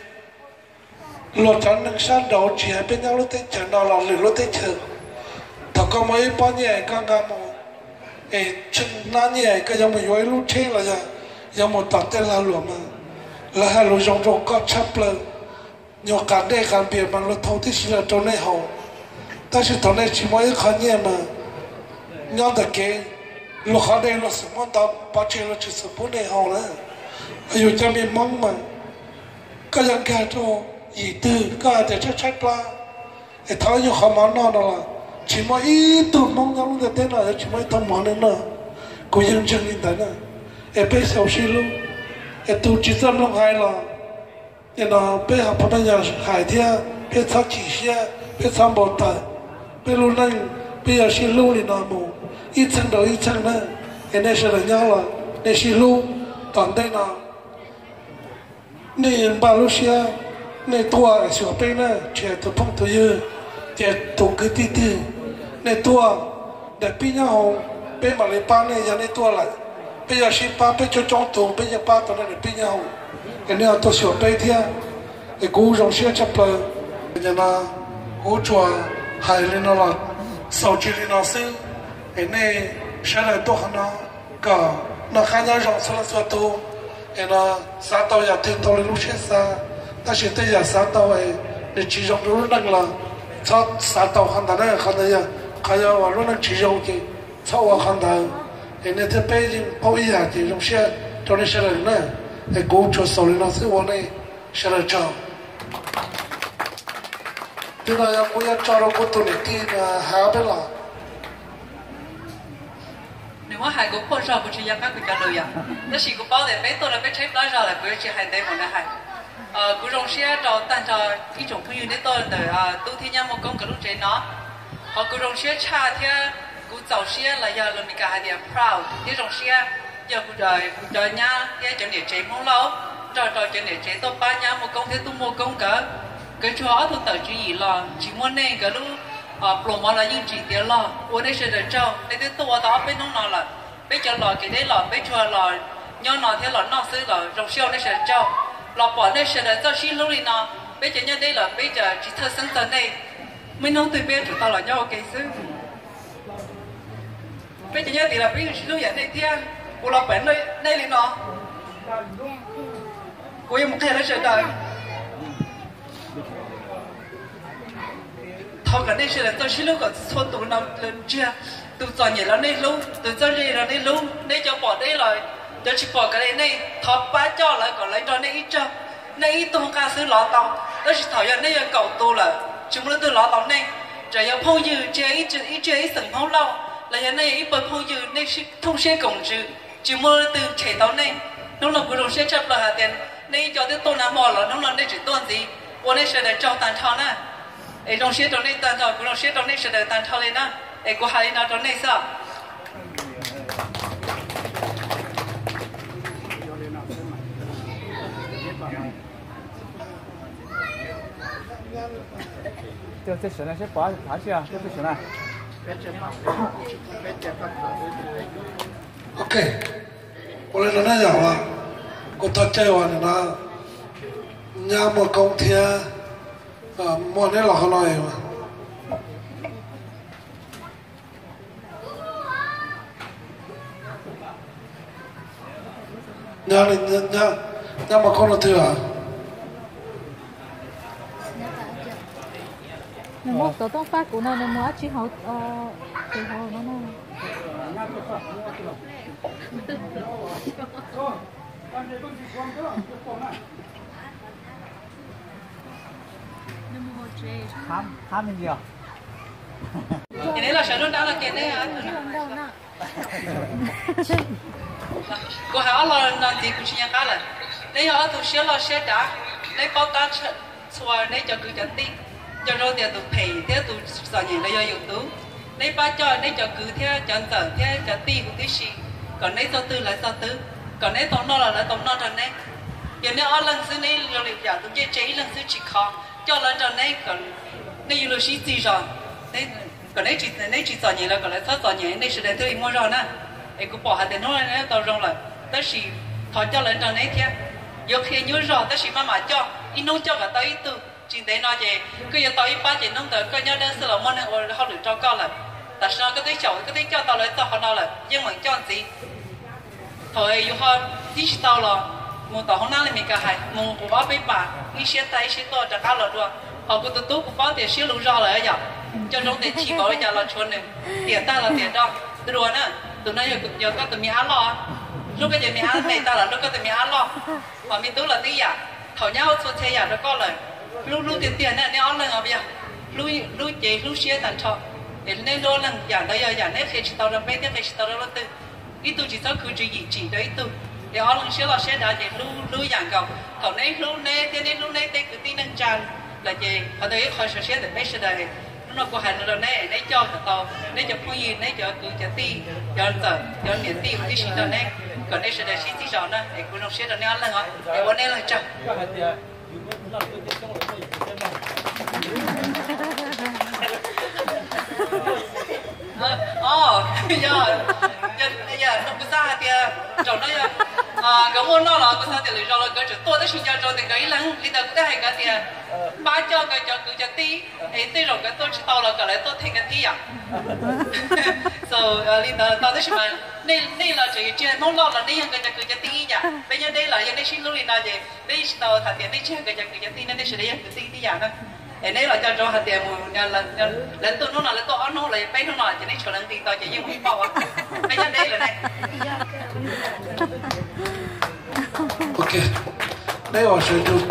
Luag cov neeg sab nraud tsis hais peb nyob lub teb chaws no los lwm lub teb chaws, thaum koj muaj ib pob nyiaj koj nqa mus es tsheej hnab nyiaj koj yuav mus yuav ib lub tsheb los yog yuav mus tom tej lag luam mas lawv hais lus zoo rau koj tshaj plaws. Nyuag qas dej qas npias mas luag thau tib si los rau nej haus. Tab sis thaum nej tsis muaj ib qho nyiaj mas nyob ntawm kev, luag qhov dej luag xum muab ntov pov tseg luag tsis xum pub nej haus na. Yus cov me Hmoob mas koj yuav nkag rau yim twg koj hais tias tshaib tshaib plab, es thov yus qhov mov noj no los tsis muaj ib tug Hmoob nyob lub ntiaj teb no yuav tsis muaj ib tug mov noj. Kuv yeej ntseeg li ntawd na. Es peb xyaum sib hlub, es tus tsis txawj mloog hais los no peb ho pab peb yog hais thiab, peb txhob chim siab, peb txhob npau taws. Peb lub neej peb yuav sib hlub li no mus ib txheej rau ib txheej na. Es nej sawv daws nyob los nej sib hlub tom ntej no. Nej npaj lub siab, nej tuaj es xyuas peb na, tsis hais tus phooj tus ywg, ces tus kwv tij twg, nej tuaj daim pib nyob hoom, peb mam li pab nej yog nej tuaj lawm. Peb yuav sib pab, peb coob coob tus peb yeej pab tau nej daim pib nyob hoom. Es nej ho tuaj xyuas peb thiab, es kuv zoo siab tshaj plaws. Nim no kuv tsuas hais li no los xaus tsis li no xwb, es nej sawv daws tuaj qhov no kom noj qab nyob zoo txhua leej txhua tus. Es no xav tau yam twg tau li lub siab xav, tab sis tej yam xav tau es nws tsis zoo rau lub neej los txhob xav tau qhov ntawd na. Qhov ntawd yog qhov yog uas lub neej tsis zoo ces txhob ua qhov ntawd. Es nej thiab peb yeej paub ib yam ces zoo siab rau nej sawv daws na. Es kuv tsuas xaus li no xwb ua nej sawv daws tsaug. Twb no yog kuv yuav tso rau kuv tus niam tij hais peb los. Nws muab hais kuv quaj zog kuv tsis nco qab kuv cov lus yom, tab sis kuv paub tias peb tuaj no peb tshaib plab zog lawm kuv yuav tsis hais ntev mus na hais. Kuv zoo siab rau tag nrho ib tsoom phooj ywg neb tuaj ntawm tub thiab nyab muaj koob nkawd lub tsev no. Qhov kuv zoo siab tshaj thiab kuv txaus siab los yog lus Meskas hais tias proud thiab zoo siab yog kuv cov nyab thiab cov niam tsev Hmoob Lauj nrog rau cov niam tsev tuaj pab nyab muaj koob thiab tub muaj koob nkawd. Nkawd tsuas ob tug tawm tswv yim los tsis muaj nej nkawd lub pluas mov los yeej tsim tiav log. Ua nej sawv daws tsaug, nej twb tuaj ua tau ob peb hnub no lawm. Peb cov los kev deb los peb tsuas los nyob no thiab los noj xwb los zoo siab ua nej sawv daws tsaug. Los pom nej sawv daws txawj sib hlub li no, peb cov nyob deb los peb cov tsis txhawj xeeb txog nej. Muaj ib hnub twg peb yuav tsum tau los nyob ua ke xwb. Peb cov nyob tid los peb yeej sib hlub yam nej thiab. Kuv los pom nej li no, kuv yuav mus qhia rau sawv daws. Thov kom nej sawv daws txawj sib hlub kom txhua tus no ntsiag, tus txom nyem los nej hlub, tus txawj ze los nej hlub, nej cov pom deb los cov tsis pom kev li nej thov pab coj lawv kom lawv nrog nej ib tug, nej ib tug nqaj xwb lov tau, tab sis thaum yog nej yog kaum tus lawm tsis muaj leej twg lov tau nej. Txawm yog phooj ywg ib tsi ib xeem Hmoob Lauj los yog nej yog ib pawg phooj ywg nej thooj siab koom ntsws tsis muaj leej twg tshem tau nej. Hnub no kuv zoo siab tshaj plaws hais tias nej ib co twb tuaj nag hmo los hnub no nej tseem tuaj ntxiv, ua nej sawv daws tsaug tag nrho na. Es zoo siab rau nej tag nrho, kuv zoo siab rau nej sawv daws tag nrho li na. Es kuv hais li no rau nej xwb. Ok, ua li no na yom, kuv thov caw uas nim no nyab muaj koob thiab muaj neb los qhov no. Nyab li, nyab, nyab mas koj no twg a? Nws muab xov tooj faj kuv no, nws mus dab tsi hauv tes hauv no na. Ces neb los sawv nruab nrab no ces neb, kuv hais ob lo no ntxiv kuv tsis nco qab lawm. Neb yog ob tug siab loj siab dav, neb paub tab txhua neb cov kwv cov tij, nco ntsoov tias tus phem thiab tus txom nyem los yog yus tus. Neb pab coj neb cov kwv thiab cov ntxawm thiab cov tij huv tib si, kom neb txog twg lawv txog twg, kom neb tau noj los lawv tau noj rau neb. Yog neb ob leeg xwb neb zoo li yam tus ncej tsev ib leeg xwb tsis khov, coj lawv nrog neb kom neb yuav luag sib txig zog, kom neb tsis txom nyem los kom lawv txhob txom nyem, nej sawv daws thiaj li muaj zog na. Es kuv pom hais tias hnub no neb tau zoo lawm, tab sis thov coj lawv nrog neb thiab. Yuav qhia nyuaj zog tab sis maj mam coj, ib hnub coj kom tau ib tug. Tsis ntev no ces koj yuav tau ib pab ces hnub ntawd koj nyob dawb xwb los muaj neeg ua hauj lwm rau koj lawm. Tam sim no koj twb xyaum koj twb coj tau lawv txog qhov no lawm, yeej meem coj ntxiv. Thaum yus ho tib tsis tau los mus tom hoob nab li Mes Kas hais, mus ua ob peb pas, ib siab tag ib siab tuaj rov qab los dua. Ho kuv tus tub kuv paub tias siab luv zog lawm yom, nco ntsoov tias chim npaum li cas los tshuav nws, tiam tag los tiam do, dua na. Tus no yog koj tus me ab loj, hlub koj cov me ab me tag los hlub koj tus me ab loj. Ho me tub los tib yam, thaum nyab ua txhua txhia yam rau koj lawm, hlub hlub tiag tiag na, neb ob leeg os yog hlub, hlub ces hlub siab tag nrho. Es neb hlub ob leeg, yam ntawd yog yam neb qhia tsis tau rau peb thiab qhia tsis tau rau leej twg. Ib tug tsis txhob khwv tsis yim tsim rau ib tug, es ob leeg siab loj siab dav ces hlub hlub yam nkaus. Thaum neb hlub neb thiab neb hlub neb tej kwv tij neej tsa lawm ces qhov ntawd ib qho xyov siab ntawm peb sawv daws. Hnub no kuv hais no rau neb, neb coj kom tau neb cov phooj ywg, neb cov kwv cov tij, cov ntxawm cov niam tij huv tib si rau neb, kom neb sawv daws sib txig zog na. Es kuv zoo siab rau neb ob leeg os, es ua neb leej tsawg. Kuv xav hais tias zaum no yog nkawd muaj noj los kuv xav tias lwm zaus los nkawd tseem tuaj, tab sis nco ntsoov tias nkawd ib leeg li ntawd kuv twb hais nkawd tias pab coj nkawd cov kwv cov tij, es tej zaum nkawd tuaj tsis tau los kom lawv tuaj them nkawd thiab yom. So li ntawd tau, tab sis mas nej los tseem yog tsis Hmoob loj los nej yog nkawd cov kwv cov tij ib yam, peb nyob deb los yog nej sib hlub li no ces peb tsis tau hais tias nej tsis yog nkawd cov kwv cov tij, nej sawv daws yog kwv tij tib yam na. Es neb los nco ntsoov hais tias mus, lawv tuaj hnub no lawv tuaj ob hnub los yog peb hnub no ces neb tshuav lawv nqis tau ces yeej muaj ib pauj, peb nyob deb lawm ne. Ok, neb ua sawv ntsug,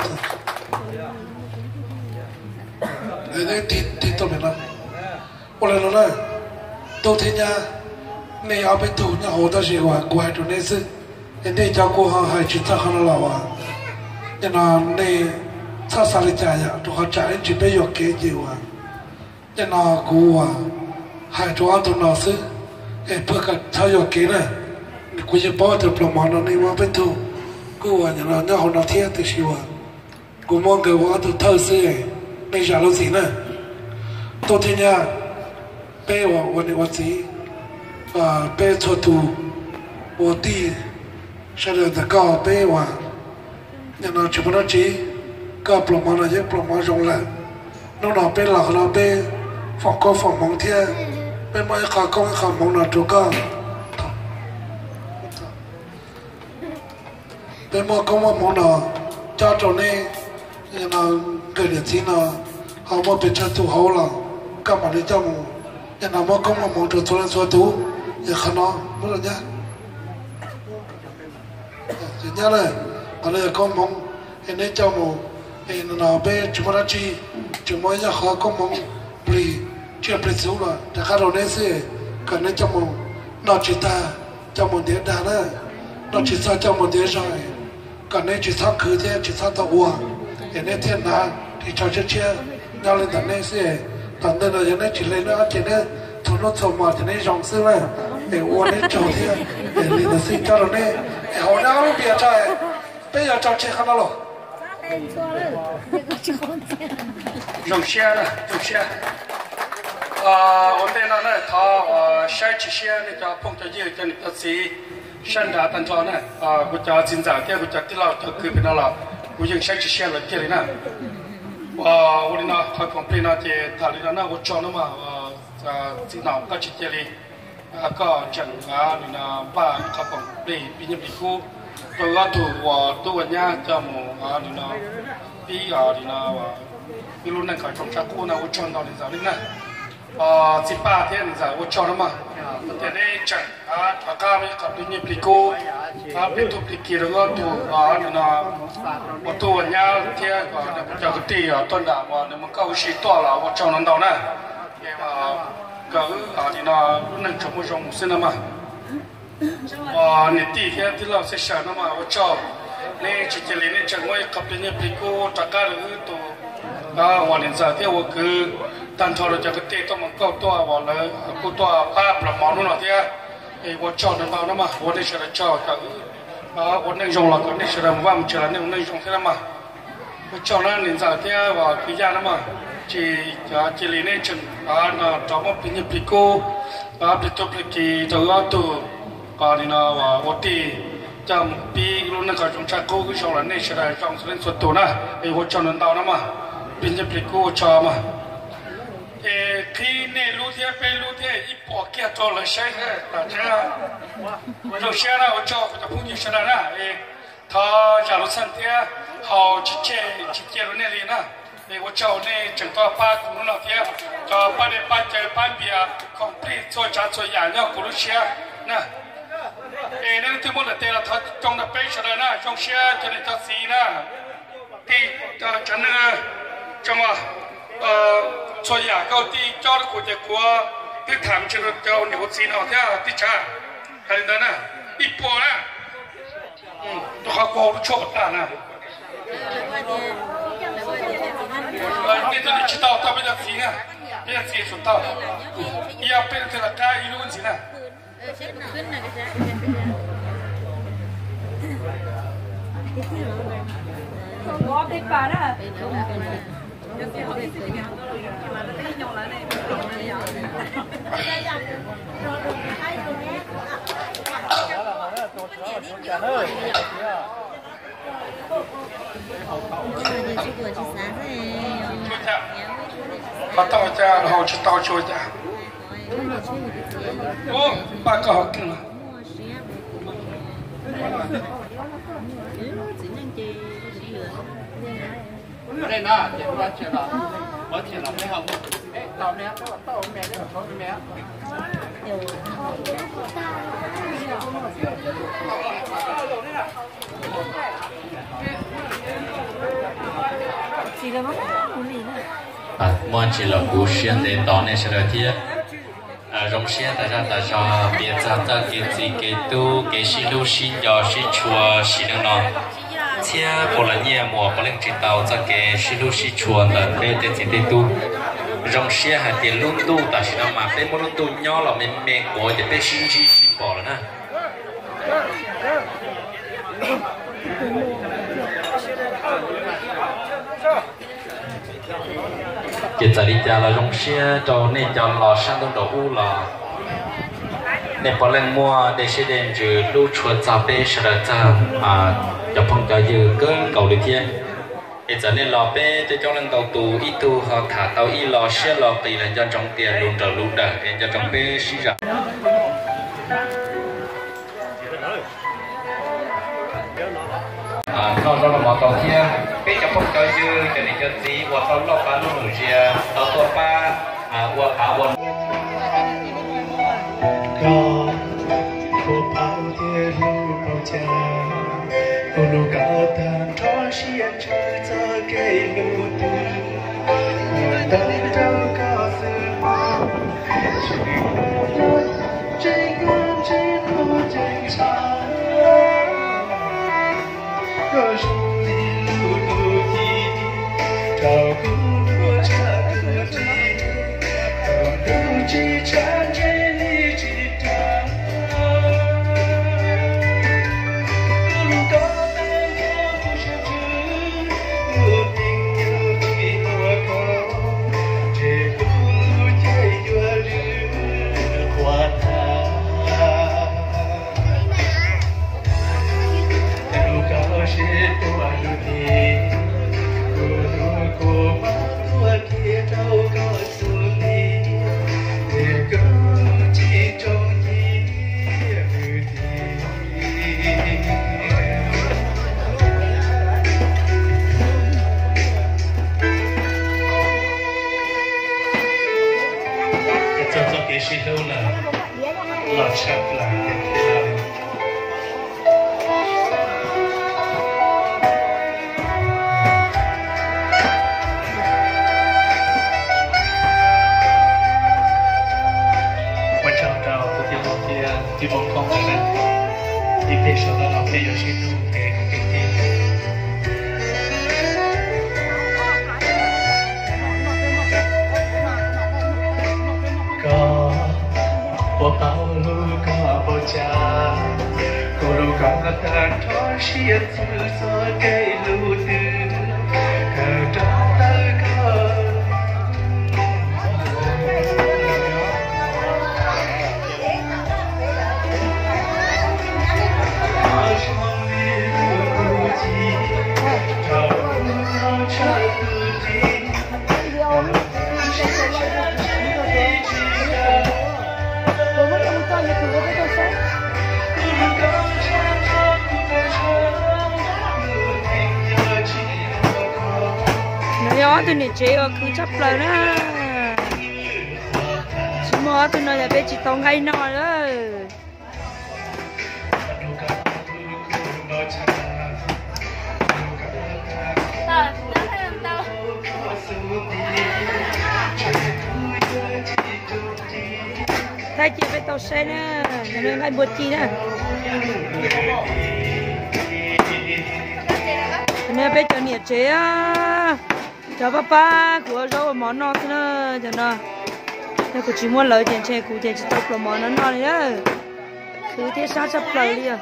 neb tig tuaj pem no. Ua li no na, tub thiab nyab, nej ob peb tug nyob hauv tab sis uas kuv hais rau neb xwb, es nej cov kuv ho hais tsis txog qhov no los uas, nim no nej txhob xav li cas yom, rau qhov tsam ib ntsis peb yuam kev ces uas, nim no kuv uas hais rau ob tug no xwb, es pab kom txhob yuam kev na. Kuv yeej paub tias pluas mov no nej muaj peb tug kuj uas nim no nyob hauv no thiab, tiam sis uas kuv muab nkawd ua ob tug thawj xwb, nej zam lub txim na. Tub thiab nyab, peb uas ua niam ua txiv, peb txhua tus ua tij, sawv daws ntawm koj peb uas nim no tsis muaj dab tsi, koj pluas mov no yeej pluas mov zoo lawm. Hnub no peb los qhov no peb foom koob foom hmoov thiab peb muaj ib qho koob ib qho hmoov no rau koj. Peb muaj koob muaj hmoov no cob rau neb, no nkawd niam txiv no ho muaj pes tsawg tus hauv los koj mam li coj mus, no muaj koob muaj hmoov rau txhua leej txhua tus. Es qhov no muab los nyab, nyab na, qhov no yog koob hmoov, es neb coj mus, no peb tsis muaj dab tsi, tsis muaj ib yam qhov koob hmoov plig tsiaj plig txhu los rov qab rau neb xwb, kom neb coj mus noj tsis tag coj mus ntiav dag na, noj tsis txog coj mus ntiav zog, kom neb tsis txhob khwv thiab tsis txhob tau ua, es neb thiaj hnav ris tsho tshiab tshiab nyob li ntawm neb xwb. Tom ntej no yog neb tsis hle neb ob ceg neb txhua hnub txhua hmo ces neb zoo xwb na, es ua neb tsaug thiab, es li ntawd xwb cob rau neb, es haus neb ob lub npias tso, peb yuav tso tseg qhov no los. Zoo siab, zoo siab. Ua ntej no na thov saib tsis siab nej cov phooj cov ywg cov niam cov txiv sab nrad tag nrho na, kuv cov txiv ntxawm thiab kuv cov tij laug cov kwv pem no los kuv yeej saib tsis siab lawv kiag li na. Ua li no qhov khoom plig no ces tham li no na, ua tsaug no mas txiv nom koj tsis cia li, koj tseem li no npaj qhov khoom plig pib nyiaj plig kub Rau ob tug uas tub uas nyab coj mus li no, pib li no, ib lub neej kom zoo tshaj qub no, ua tsaug ntau niam ntxawm li na. Txiv Paj thiab niam ntxawm ua tsaug na mog, tias nej tseem rov qab mus qhov plig nyiaj plig kub, plig tub plig ki rau ob tug li no, ua tub ua nyab thiab kom cov kwv tij tuaj nram uas nws mus nkauj ua si tuaj los ua tsaug ntau ntau na. Ces kom wb li no lub neej tsuas muaj zoo mus xwb no mog. Uas niam tij thiab tij laug Xeb Sawm no mas ua tsaug, nej tsis cia li, nej tseem muab ib qho plig nyiaj plig kub rov qab rau wb tus uas niam ntxawm thiab ua kwv, tag nrho rau cov kwv tij tuaj mus nkauj tuaj uas lawv kuj tuaj pab plam mov hnub no thiab. Es ua tsaug ntau ntau na mas, ua nej sawv daws tsaug, kom wb ua neej zoo los kom nej sawv daws mus vaj mus tsev los nej ua neej zoo thiab na mas. Ua tsaug na niam ntxawm thiab uas kwv Yaj na mas, tsis cia li, nej tseem rov muab plig nyiaj plig kub, plig tub plig ki rau wb ob tug, li no uas ua tij, coj mus pib lub neej kom zoo tshaj qub, wb zoo los nej sawv daws zoo txhua leej txhua tus na. Es ua tsaug ntau ntau na mas, plig nyiaj plig kub ua tsaug mas. Es qhib nej lub thiab peb lub thiab ib puas kiag rau lawv saib thiab tas tsev. Zoo siab na, ua tsaug kuv cov phooj ywg sawv daws na. Thov zam lub txim thiab, haus tsis tseg tsis cia rau nej li na. Es ua tsaug nej tseem tuaj pab kuv hnub no thiab, cov pab dej pab cawv pab npias, khoom plig txhua tsav txhua yam nyob kuv lub siab na. Es nej leej twg muaj nram tes los thov coo rau peb sawv daws na, zoo siab cov niam cov txiv na. Tij tsav neeg, txhua yam koj tij cob rau kuv ces kuv twb tham tsis rau cov niam ua txiv no thiab tij tsav. Hais li ntawd na, ib puas na. Rau qhov kuv hau lub tshuaj kom tag na. Nej tau tsis tau, tau peb cov txiv na, peb cov txiv tsum tau. Ib yam peb leej twg los qab ib lub ntxiv na. Qhov tau cas hau tsis tau tsuas cas. Ub, pab koj hau keej los. Muaj tsis los kuv siab ntev tos nej sawv daws thiab. Zoo siab tas zaj tas zog piav txog txoj kev txiv kev tub, kev sib hlub sib nco sib tshua sim neej no. Txhiab puas los nyiaj muas puav leej tsis tau txoj kev sib hlub sib tshua ntawm peb tej txiv tej tub. Zoo siab hais tias lub ntuj tam sim no mas peb muaj lub ntuj nyob los me me quav ces peb sib ntsib sib pom lawm na. Ces txawm li cas los zoo siab rau nej cov los sab ntuj nraum ub los nej puav leej muaj dej siab dej ntsws hlub tshua txog peb sawv daws txog cov phooj cov ywg kawg nkaus li thiab. Es txawm nej los peb coob coob leej ntau tus ib tug ho tham tau ib lo siab lo qis los nco ntsoov tias lus nrawm lus dawm es nco ntsoov peb sib zam. Noj zaub noj mov tau thiab peb cov phooj cov ywg cov niam cov txiv uas tau loj pab lub num zias tau tuaj pab ua pav ua num. Koj ua pav thiab hlub paub cas, ua lub koj tag nrho siab ntsws txoj kev hlub twg, ua ntawd rau koj xwb. Tej zaum no peb yuav sib hlub kev kwv tij. Koj puas paub lub koj npaum cas, kuv lub koj tag nrho siab txwv txoj kev lub twg, kawm rau tawm koj. No yog ob tug niam tsev uas khwv tshaj plaws na. Tsis muaj ob tug no yog peb tsis tau nqaij noj lawm. Thaij cia peb tau saib na, nws nqaij npua ci na. No peb cov niam tsev, cov pab pab kuv ua zaub ua mov noj xwb na. Cov no, yog kuv tsis muaj lawv ces ntshe kuv ces tsis tau pluas mov no noj li na. Khwv thiab sab tshaj plaws li os.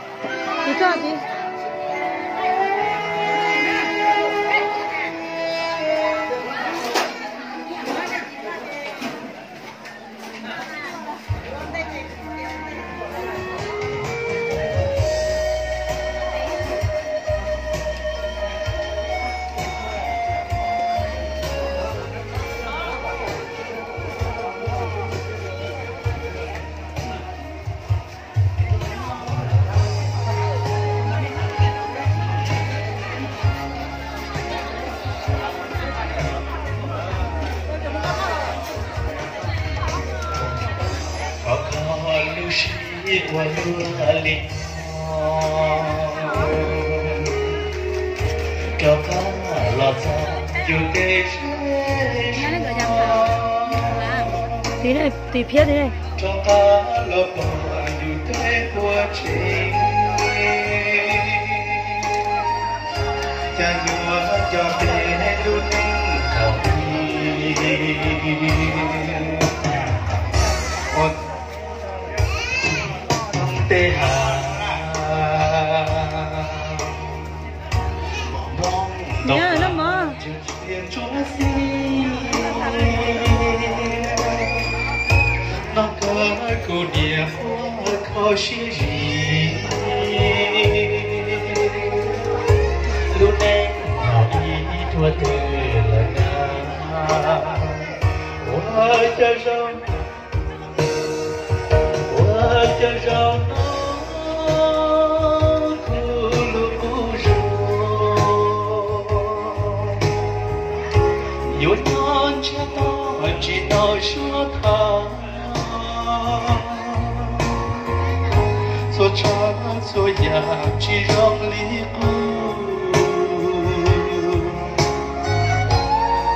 Tiv koj tiv. Thov koj lub siab ua luaj li no, rov qab los txog yus tej zej zog, tiv phiab tiv, rov qab los pom yus tej quaj tsev. Cas yuav coj peb lub neej thaum ub ua tej hav npoo nto ntsuab xis. Noj kawg kuv niam quaj kho siab zim, lub neej thaum ub tuag twg lawm na. Ua cas zoo, ua cas zoo no kuv lub qub zos, yuav nyob ntsiag to tsis tau suav tham. Txhua tsav txhua yam tsis zoo li qub.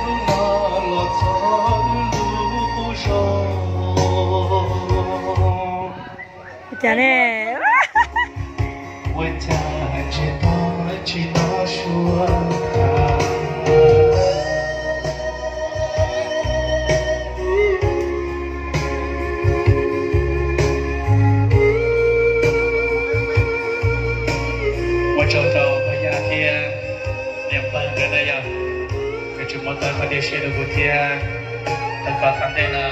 Hnub no los txog wb lub qub zos. Ua cas ne? Ua cas ntsiag to tsis tau suav tham. Ua tsaug rau Phaj Yaj thiab niam pog nkawd na yog, nkawd tseem muab tau qhov dej siab rau kuv thiab. Tau koj tom ntej no,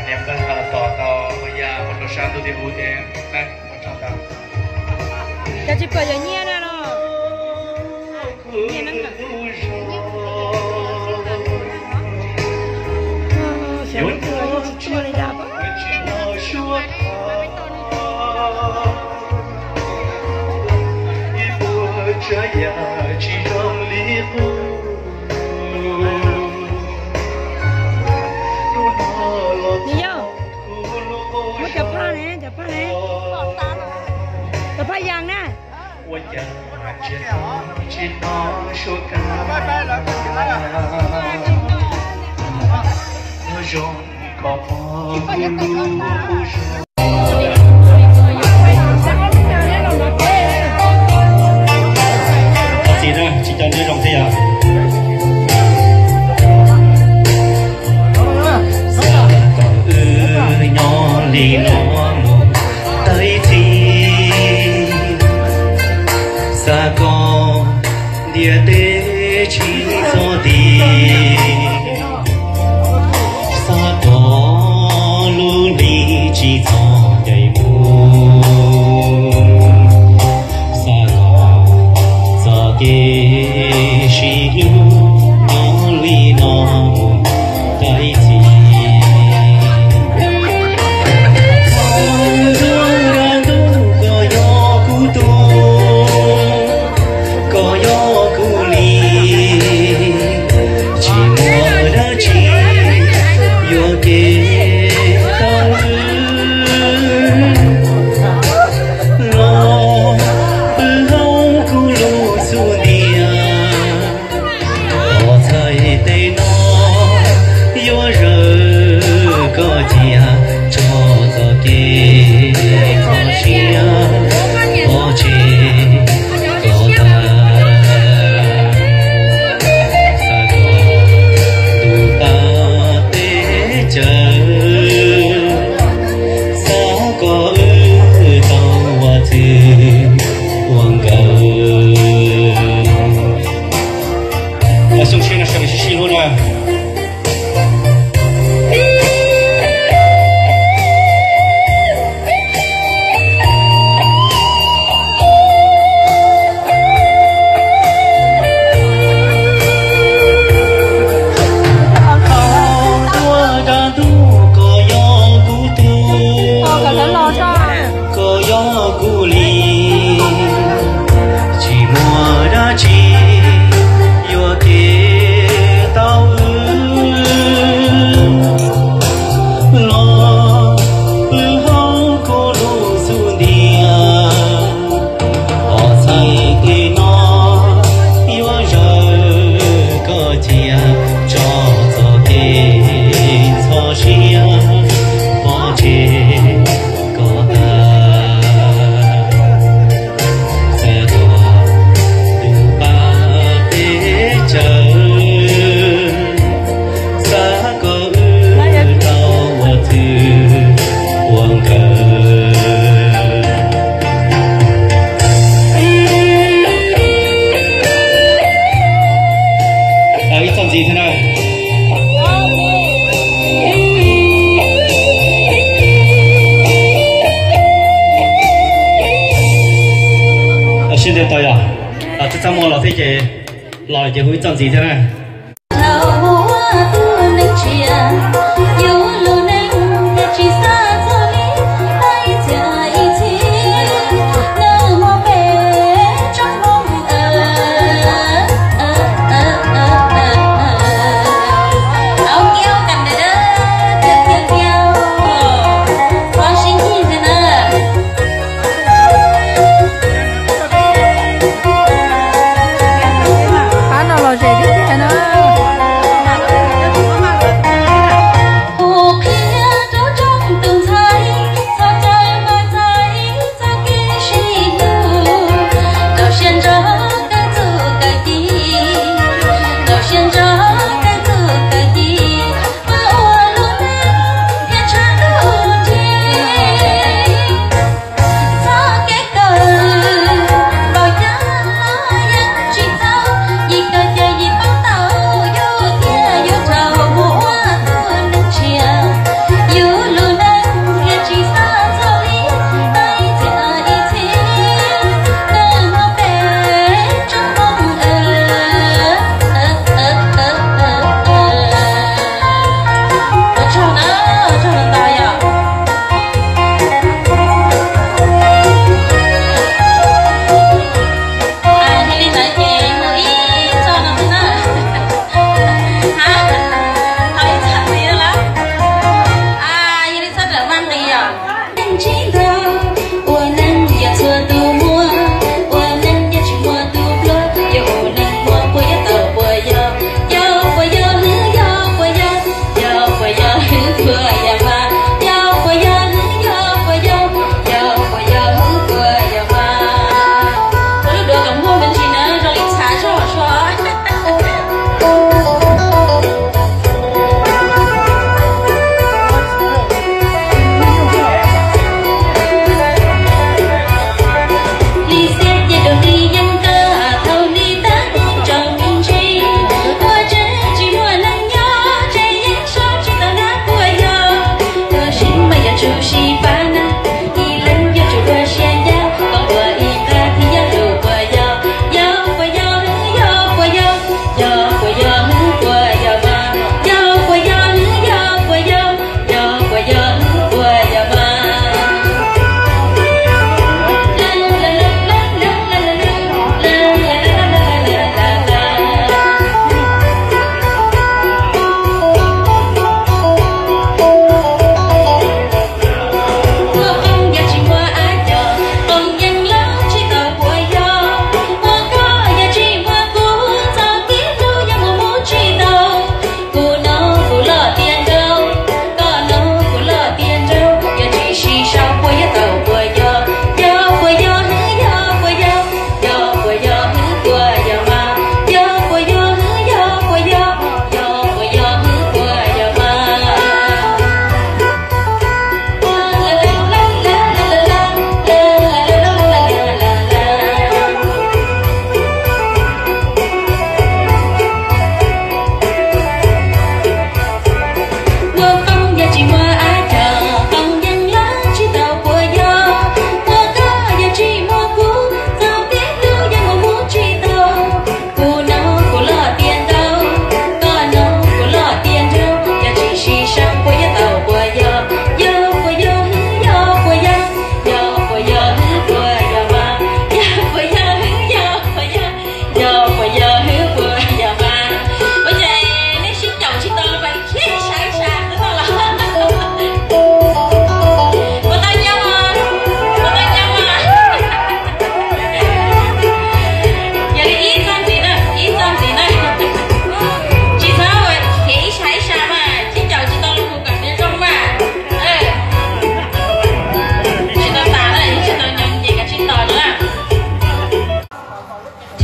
niam pog ho los tos tau Phaj Yaj mus rau sab ntuj thiab ub thiab na. Ua tsaug ntau. Cas tsis pom yawm nyiaj na los? Nws yog, muab cov phaj ne, cov phaj ne, cov phaj yas na. Ua cas tsis tau suav tham. Nyob zoo koj pog kuv lub qub zos. Tiam teb tsis txog tim, xav kom lub hli tsis txog ncaim mus, xav kom txoj kev sib hlub nyob li no mus tau ib txhis. Ntuj, koj yog kuv tub, koj yog kuv li, tsis muaj dab tsi yuam kev tau wb. Los pw hauv kuv lub xub ntiag, tos txhais tes no yuav zawm koj cia, tso txoj kev kho siab pov tseg kom tag. Xav kom ntuj pab teb chaws, xav kom wb tau ua txwv ua nkawm. Xyoo tshiab no sawv daws sib sib hlub na. Thaum tuaj dab ntub koj yog kuv tub, koj yog kuv li, tsis muaj dab tsi yuam kev tau wb. Los pw hauv kuv lub xub ntiag, tos txhais tes no yuav zawm koj cia, tso txoj kev kho siab pov tseg kom tag. Xav kom ntuj pab teb chaws, xav kom wb tau ua txwv ua nkawm. Ib txoj ntxiv thiab na. Sib ntiag tau yog txaj muag los thiab ces, los ces hu ib txoj ntxiv thiab na. Qab no los ze thiab tiag na.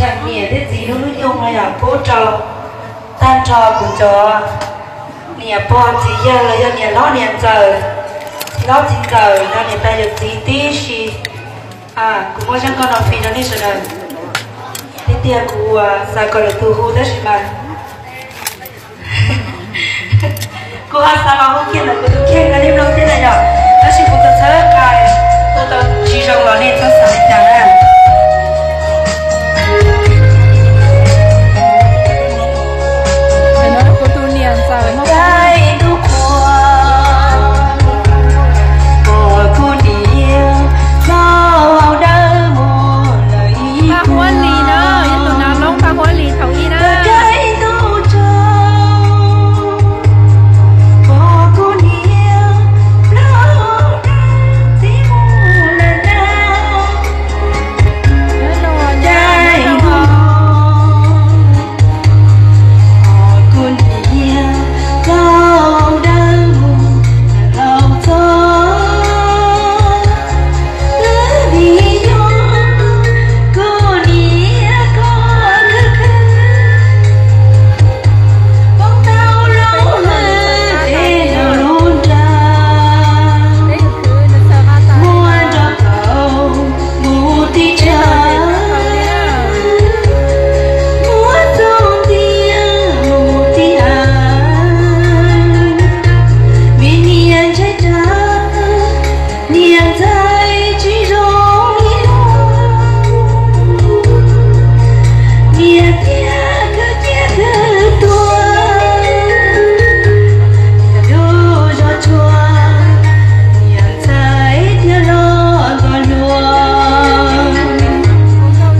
Yog niam thiab txiv lub hnub nyoog no yog pub rau tag nrho kuv cov niam pog txiv yawg los yog niam hlob niam ntxawm, txiv hlob txiv ntxawm no niam tais yawm txiv tib si. Kuv muab zaj nkauj no fij rau nej sawv daws. Tiag tiag kuv xav kom lwm tus hu tab sis mas kuv ho xav los hu kiag ntawm kuv tus kheej no nej mloog thiab na yom, tab sis kuv txhawb txhawb qa, kuv tau tsis zoo los nej txhob xav li cas na. Kuv tus niam ntxawm no, Paj Huab Lis na, yog tus nav loob Paj Huab Lis thaum ub na. Niam ntxawm tsis zoo li luag, niam tiag kawg ciaj kawg tuag, lub zog tshua, niam ntxawm thiaj los nto hluas,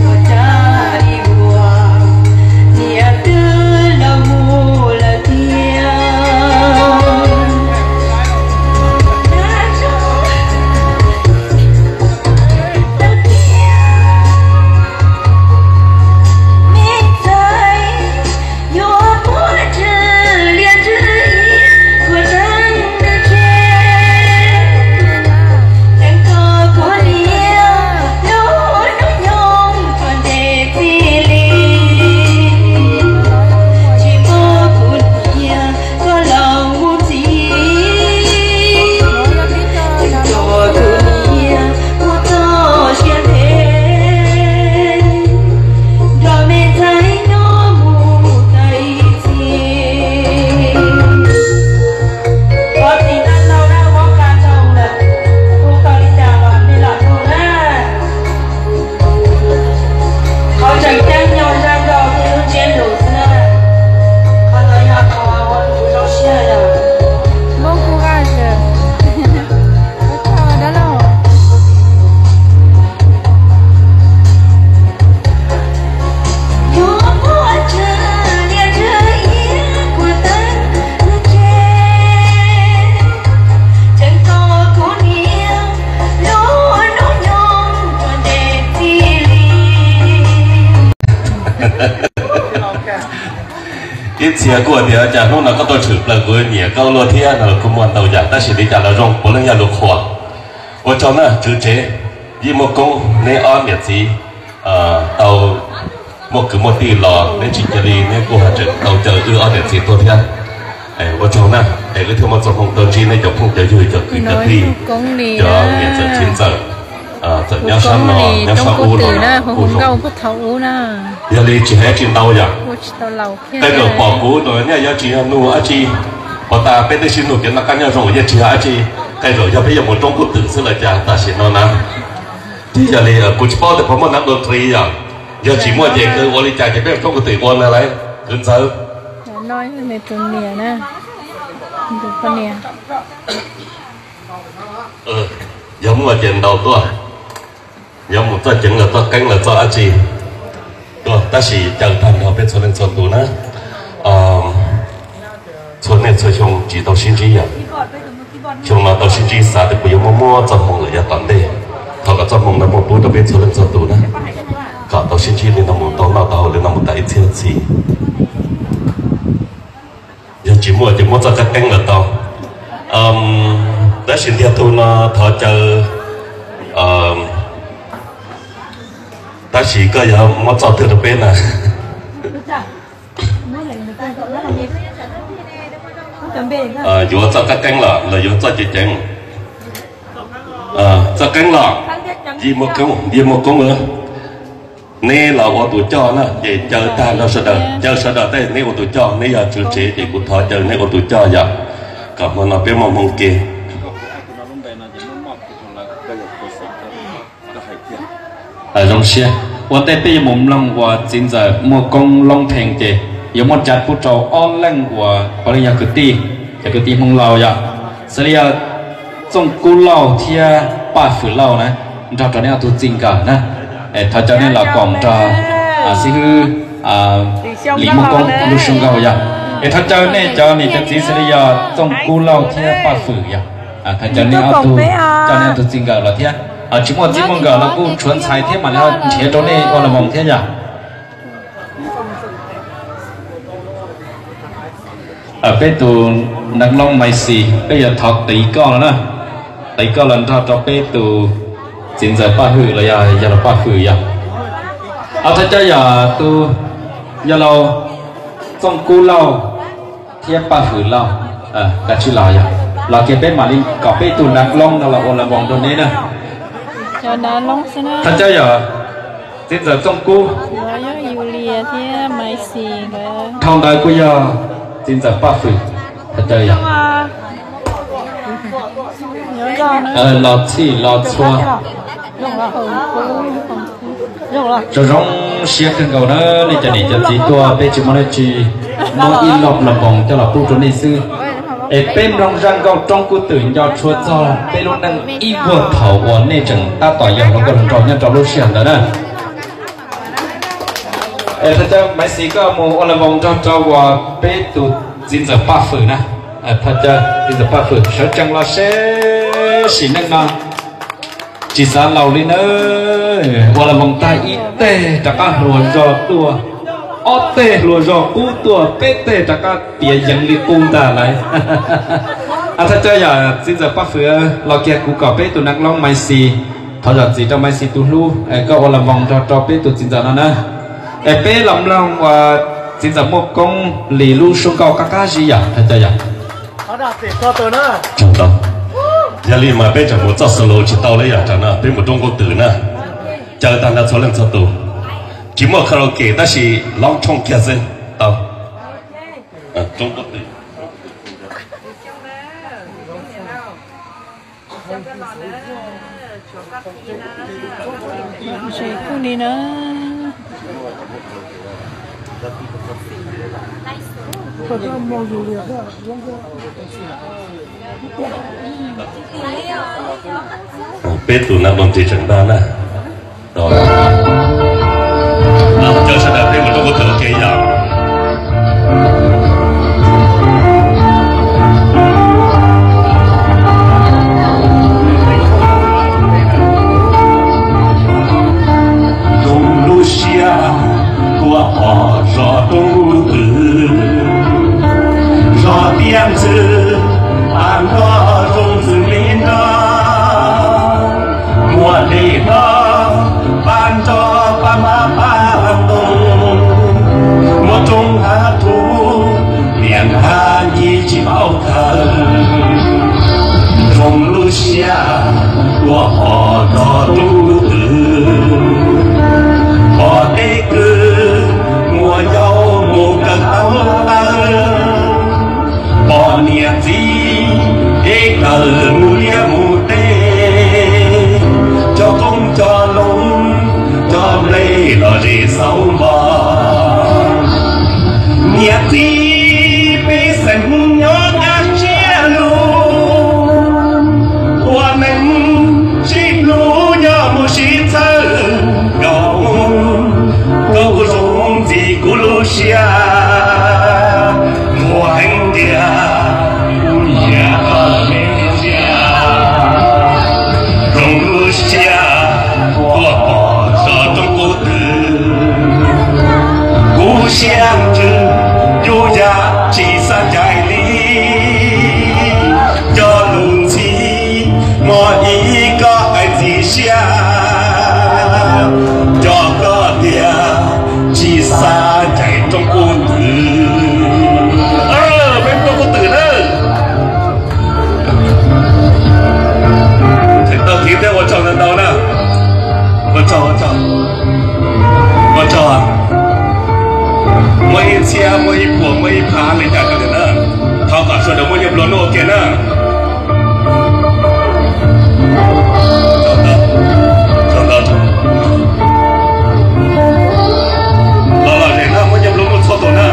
ua cas ib vuag niam twb los mus lawm tiag. Ib txhia kuj tias cas hnub no koj tuaj tshwm plaws kuv nyiam koj luaj thiab no los kuj muaj ntau yam tab sis li cas los zoo puav leej yog lus qhuas. Ua tsaug na tswv tsev, yeej muaj koob neb ob niam txiv tau muaj kwv muaj tij los neb tsis cia li neb kuj ho tseem tau caw wb ob niam txiv tuaj thiab. Ua tsaug na, es wb thiaj muaj txoj hmoo tau ntsib neb cov phooj cov ywg cov kwv cov tij, cov niam ntxawm txiv ntxawm, txawm nyob sab no nyob sab ub los kuj zoo. Yog li tsis hais dab tsi ntau yom, qee zaum pom kuv no nyaj yuav tsis yog nug dab tsi, pom tas peb twb sib nug kev noj qab nyob zoo yeej tsis yog dab tsi, qee zaum yog peb yuav mus roob kub twm xwb los cas tam sim no na. Ces yog li kuv tsis paub tias puas muaj nab dua ri yom, yog tsis muaj ces kawg ua li cas ces peb roob kub twm ua na lauj kwv ntxawg. Yog muaj ces ntaus tuaj, yuav mus txoj ceev los txoj qeeb los txoj dab tsi tuaj, tab sis caw tag nrho peb txhua leej txhua tus na. Txhua niaj txhua xyoo tsis tau sib ntsib yom, xyoo no tau sib ntsib xav tias kuv yuav muab muab txoj hmoo lawm yav tom ntej, thov kom txoj hmoo no muaj pub rau peb txhua leej txhua tus na, kom tau sib ntsib li no mus tau noj tau haus li no mus tas ib txhiab txhis. Yog tsis muaj ces muab txoj kab teeb los tau. Tab sis ntiag tug no thov caw Tab sis koj yuav muab txoj twg rau peb na? Yuav txoj qab qeeb los los yuav txoj ceev ceev? Txoj qeeb los, Yij Muaj Koob, Yij Muaj Koob, neb los ua tus coj na, ces caw tag nrho sawv daws, caw sawv daws tej neb ua tus coj, neb yog tswv tsev ces kuv thov caw neb ua tus coj yom, kom hmo no peb muaj hmoo ke. Zoo siab, ua ntej peb yuav mus mloog uas txiv ntxawm Muaj Koob Loob Pheej ces yuav muab tsa pub rau ob leeg uas puav leej yog kwv tij, cov kwv tij Hmoob Lauj yom, xws li yog Txooj Kub Lauj thiab Paj Fwm Lauj na, nrog rau neb ob tug txij nkawm na. Thov caw nej los koom nrog xib hwb Lis Muaj Koob lub suab nkauj yom. Es thov caw nej cov niam cov txiv xws li yog Txooj Kub Lauj thiab Paj Fwm yom, thov caw nej ob tug, coj nej ob tug txij nkawm los thiab. Tsis muaj txij muaj nkawm los kuj tshuav ntxhais thiab mam li ho nrhiav rau nej ua las voos thiab yom. Peb tus Neeb Loob Maiv Xis, peb yuav thov qiv koj los na, qiv koj los nrog rau peb tus txiv ntxawm Paj Fwm los yog yawg laus Paj Fwm yom. Thov caw yog tus yawg laus Txooj Kub Lauj thiab Paj Fwm Lauj, kav tsij los yog, los kiag peb mam li kom peb tus Neeb Loob no los ua las voos rau neb na. Thov caw yog txiv ntxawm Txooj Kub, dhau ntawd kuj yog txiv ntxawm Paj Fwm, thov caw yog los txhij los txhua. Zoo zoo siab kawg nkaus na, nej cov niam cov txiv tuaj peb tsis muaj dab tsi, muab ib lo las voos coj los pub rau nej xwb. Es peb mloog zaj nkauj Roob Kub Twm nco tshua txog peb lub neej ib vuag thaum uas nej tseem tab tom yog hluas nkauj hluas nraug nyob rau lub sij hawm ntawd na. Es thov caw Maiv Xis koj mus ua las voos nrog rau uas peb tus txiv ntxawm Paj Fwm na. Thov caw txiv ntxawm Paj Fwm sawv tsees los seb sim neej no tsis xav laus li nawb. Ua las voos tag ib teg rov qab hluas zog tuaj, ob teg hluas zog qub tuaj, peb teg rov qab tiav yeev li qub ntag lauj. Thov caw yog txiv ntxawm Paj Fwm los kiag kuv kom peb tus Neeb Loob Maiv Xis, thov zam txim rau Maiv Xis tus hlub, koj ua las voos nrog rau peb tus txiv ntxawm no na. Es peb los mloog uas txiv ntxawm Muaj Koob Lis lub suab nkauj qab qab zib yom, thov caw yog. Yog li mas peb tseem mus txoj solo tsis tau li yom, tam no peb mus Roob Kub Twm na. Caw tag nrho txhua leej txhua tus, tsis muaj karaoke tab sis loob tshooj kiag xwb tau. Roob Kub Twm. Peb tus neeg lom tis tseem npaj na. Caw sawv daws peb mus rau kuv tus kev yom. Zoo lub siab tuaj pom zos Roob Kub Twm, zos tiaj ntxwv, pab nrog zoo ntxwv li nrog, muaj dej nrog pab nrog pab mab pab ntoo, muaj roob hav thuv, niam nkaj nci tsis paub thawj. Zoo lub siab tuaj pom zos Roob Kub Twm, pom tej kwv muaj yau mus kawm tau taw, pom niam txiv kev kawm mus liaj mus teb, cov qoob cov loo, cov nplej los zem xauv npog. Niam txiv peb xeem nyob kaj siab lug, ua neej sib hlub nyob mus sib txhawb nkaus, koj kuj zoo ntxim kuv lub siab, muaj heev tiag kuv nyiam koj lub siab. Zoo lub siab tuaj pom zos Roob Kub Twm, kuv siab ntsws yus ya Muaj ib puas muaj ib phav li cas rau na, thov kom sawv daws muaj nyiaj nplua nuj ua ke na. Los los zem na, muaj nyiaj nplua nuj txhua tus na.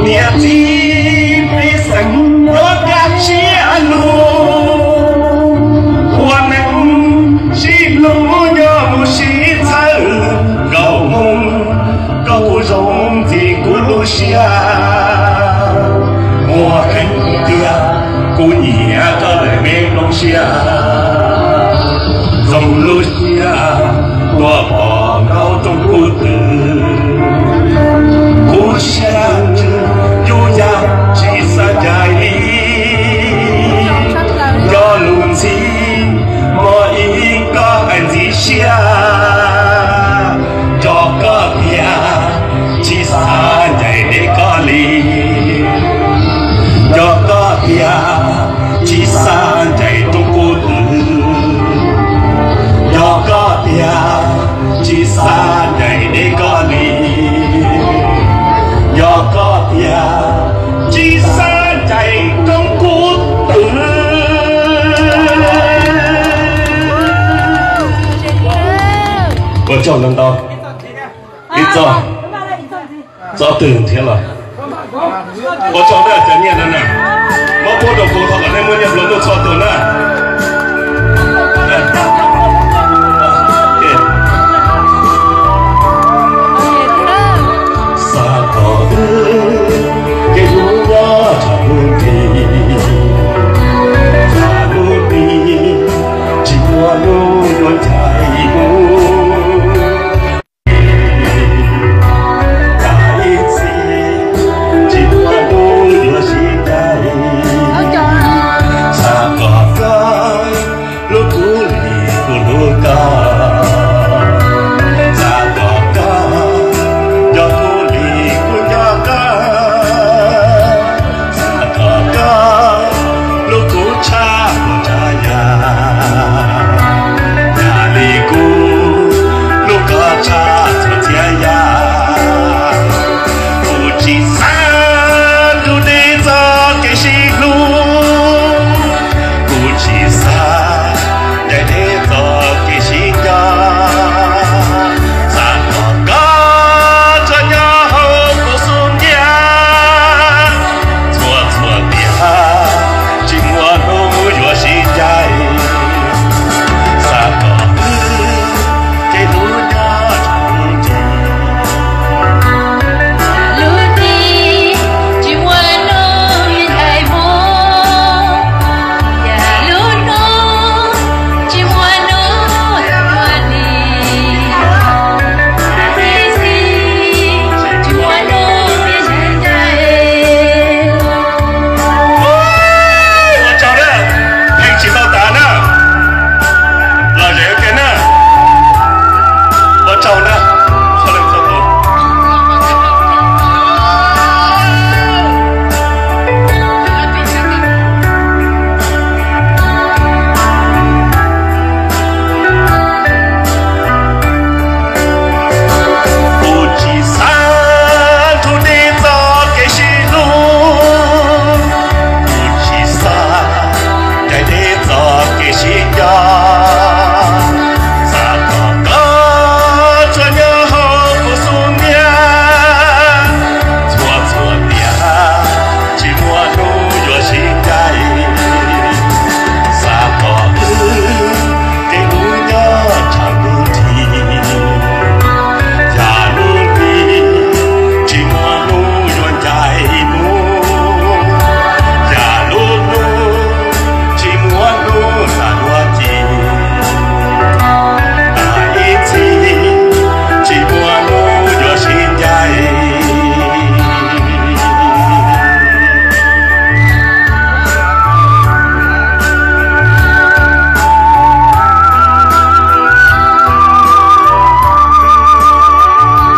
Niam txiv pej xeem yuav kaj siab lug, ua neej sib hlub yuav mus sib txhawb nkaus mus, koj kuj zoo ntxim kuv lub siab, muaj kheej tiag kuv nyiam koj lawm me nplooj siab, zoo lub siab tuaj pom nkauj rooj kub twm. Kuv siab ntsws yus yam tsis xav ncaim li, cov lus ntxhi muaj ib koj hais ntxim siab, nco koj tiag tsis xav ncaim deb koj li, nco koj tiag tsis xav ncaim rooj kub twm, nco koj tiag tsis xav ncaim deb koj li, nco koj tiag tsis xav ncaim rooj kub twm. Ua tsaug ntau ntau. Ib txoj, txoj twg thiab los? Ua tsaug na, cov nyiaj no na, muab pub rau kuv, thov kom nej muaj nyiaj nplua nuj txhua tus na. Xav kom wb kev hlub nyob tsam lub nti, tsam lub nti tsis muaj hnub yuav ncaim mus. Txam ib txhis tsis muaj hnub yuav sib ncaim, xav kom koj hlub kuv li kuv hlub koj, xav kom koj nco kuv li kuv nco koj, xav kom koj hlub kuv tshaj puas tsav yam, yam li kuv hlub koj tshaj txhua txhia yam. Kuv tsis xav nrug deb txoj kev sib hlub, kuv tsis xav ncaim deb txoj kev sib nco, xav kom koj tsuas nyob hauv kuv xub ntiag, txhua txhua tiam tsis muaj hnub yuav sib ncaim, xav kom wb kev hlub nyob tsam lub nti, lub nti tsis muaj hnub yuav ncaim mus, yam lub hnub tsis muaj hnub yuav muaj li, txam ib txhis tsis muaj hnub yuav sib ncaim. Ua tsaug na, pheej tsis tau tas na, los zem ua ke na. Ua tsaug na, txhua leej txhua tus. Kuv tsis xav nrug deb txoj kev sib hlub, kuv tsis xav ncaim deb txoj kev sib nco, xav kom koj tsuas nyob hauv kuv xub ntiag, txhua txhua tiam tsis muaj hnub yuav sib ncaim, xav kom wb kev hlub nyob tsam lub nti, tsam lub nti tsis muaj hnub yuav ncaim mus, tsam lub nti tsis muaj hnub yuav ci, txam ib txhis tsis muaj hnub yuav sib ncaim.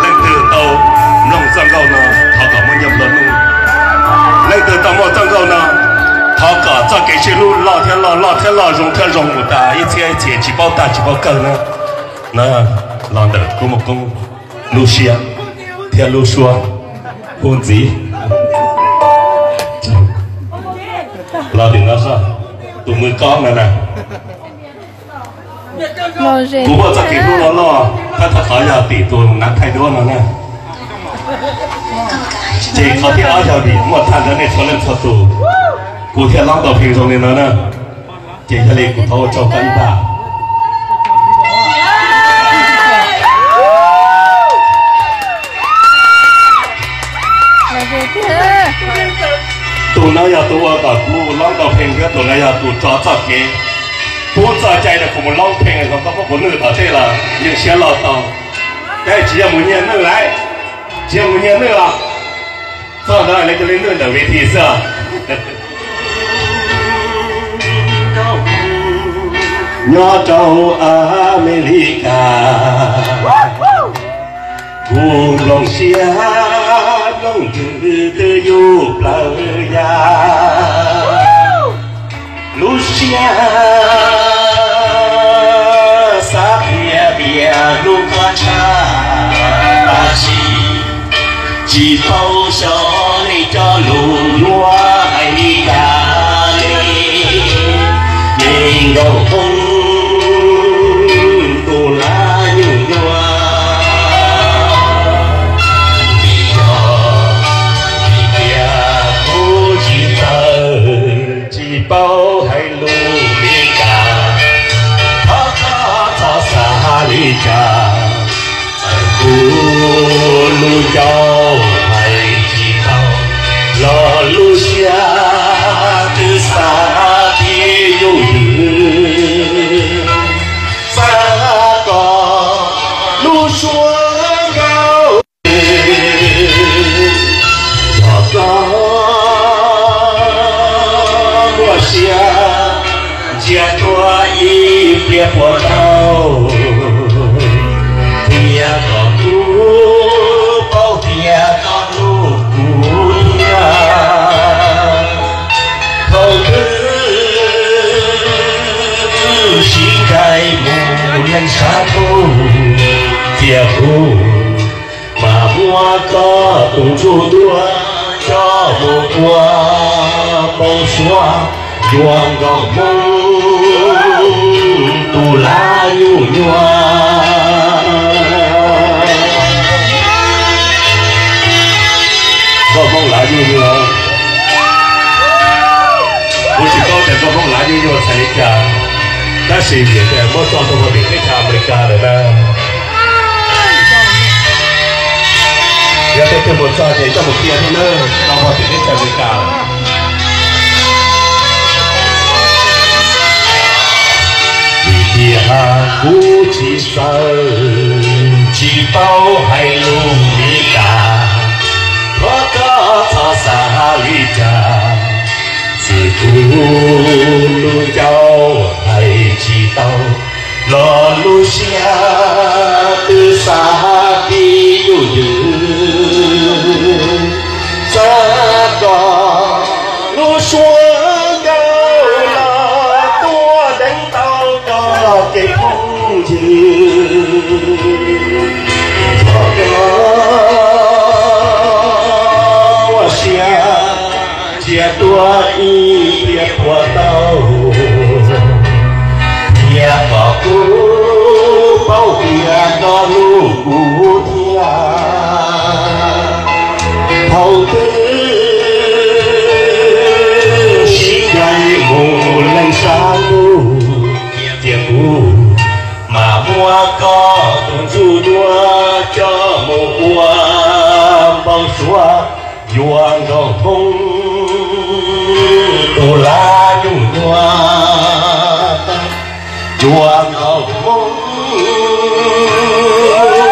Leej twg tau mloog txoj nkauj no, thov kom muaj nyiaj nplua nuj. Leej twg tau mloog txoj nkauj no, thov kom txoj kev sib hlub loj thiab loj, loj thiab loj, zoo thiab zoo mus tas ib txhiab ib txhis tsis paub tag tsis paub kawg na. Los ntawm kub mus kub. Lub siab thiab lub suab hu ntxiv. Los tim no, tus mws koob no na. Kuv muaj txoj kev hlub loj loj, tab sis qhov yog tim tus nav thaij duab no na. Ces qhov thib ob yog vim muaj thaj ntawd nej txhua leej txhua tus, kuv thiaj lob tau pheej zoo li no na. Ces yog li kuv thov ua tsaug koj ib ntag. Tus no yog tus ua kom kuv lob tau pheej thiab tus no yog tus tso txoj kev pub txoj cai rau kuv mus lob pheej, koj muab kuv nwj tom tej los yeej siab loj tau. Tab tsis yog mus nyiag nwj lauj, tsis yog mus nyiag nwj los txog ntawd lawv cia li nwj ntawm ves thi xwb. Nyob rau Amelikas, kuv nplooj siab nplooj ntsws twb yuj plawv ya. Lub siab xav qhia tias hlub qhov tshaj, tab sis tsis paub xyov nej cov lus yuav hais li cas li. Me nkauj Hmoob tus laj nyuj nyuaj, vim yog vim tias kuv tsis txawj, tsis paub hais lus Meskas, thov koj txhob xav li cas. Txawm kuv lub ncauj hais tsis tau, los lub siab twb xav pib yuj ywm. Xav kom lub suab nkauj, yog koj muaj siab ntsia tuaj ib pliag puas tau, thiab kom kuv paub tias koj hlub kuv thiab. Thaum twg sib ncaim mus leej sab ntuj, tias kuv mas muab koj tus ntsuj duab coj mus ua npau suav, yuav nkauj Hmoob tus laj nyuj nyuaj. Nkauj Hmoob laj nyuj nyuaj. Kuv tsis paub tias nkauj Hmoob laj nyuj nyuaj txhais li cas, tab sis vim tias muab tso rau pem teb chaws Amelikas lawm na. Yog tej twg mus txog ces coj mus qhia thiab nawb, rau pem teb chaws Amelikas. Vim tias kuv tsis txawj, tsis paub hais lus Meskas, thov koj txhob xav li cas. Txawm kuv lub ncauj hais tsis tau, los lub siab twb xav pib yuj ywm. Xav kom lub suab nkauj los tuaj deev tau koj kev phooj ywg. Thov koj ua siab ntsia tuaj ib pliag puas tau, thiab kom kuv paub tias koj hlub kuv thiab. Thaum twg sib ncaim mus leej sab ntuj, tias kuv mas muab koj tus ntsuj duab coj mus ua npau suav, yuav nkauj Hmoob tus laj nyuj nyuaj, yuav nkauj Hmoob tus laj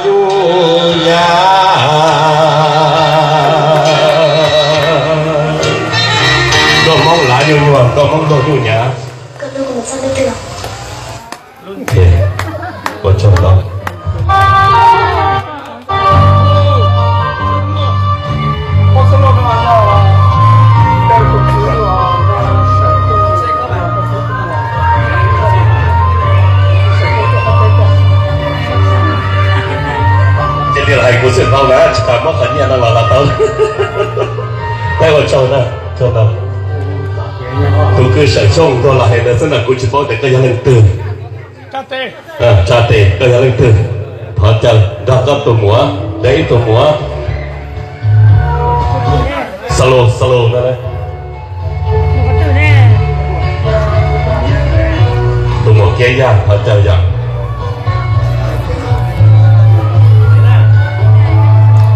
nyuj nyuaj. Nkauj Hmoob laj nyuj nyuaj, nkauj Hmoob laj nyuj nyuaj. Ua tsaug ntau. Tsaug ntau, tsaug ntau. Tus kwv Sawm Xyooj tuaj los hais ntawd xwb na, kuv tsis paub tias koj yog leej twg. Tsa tes, koj yog leej twg? Thov caw nrog koj tus muam, nrog ib tug muam. Xa lus, xa lus no. Tus muam Kiab Yaj, thov caw yom.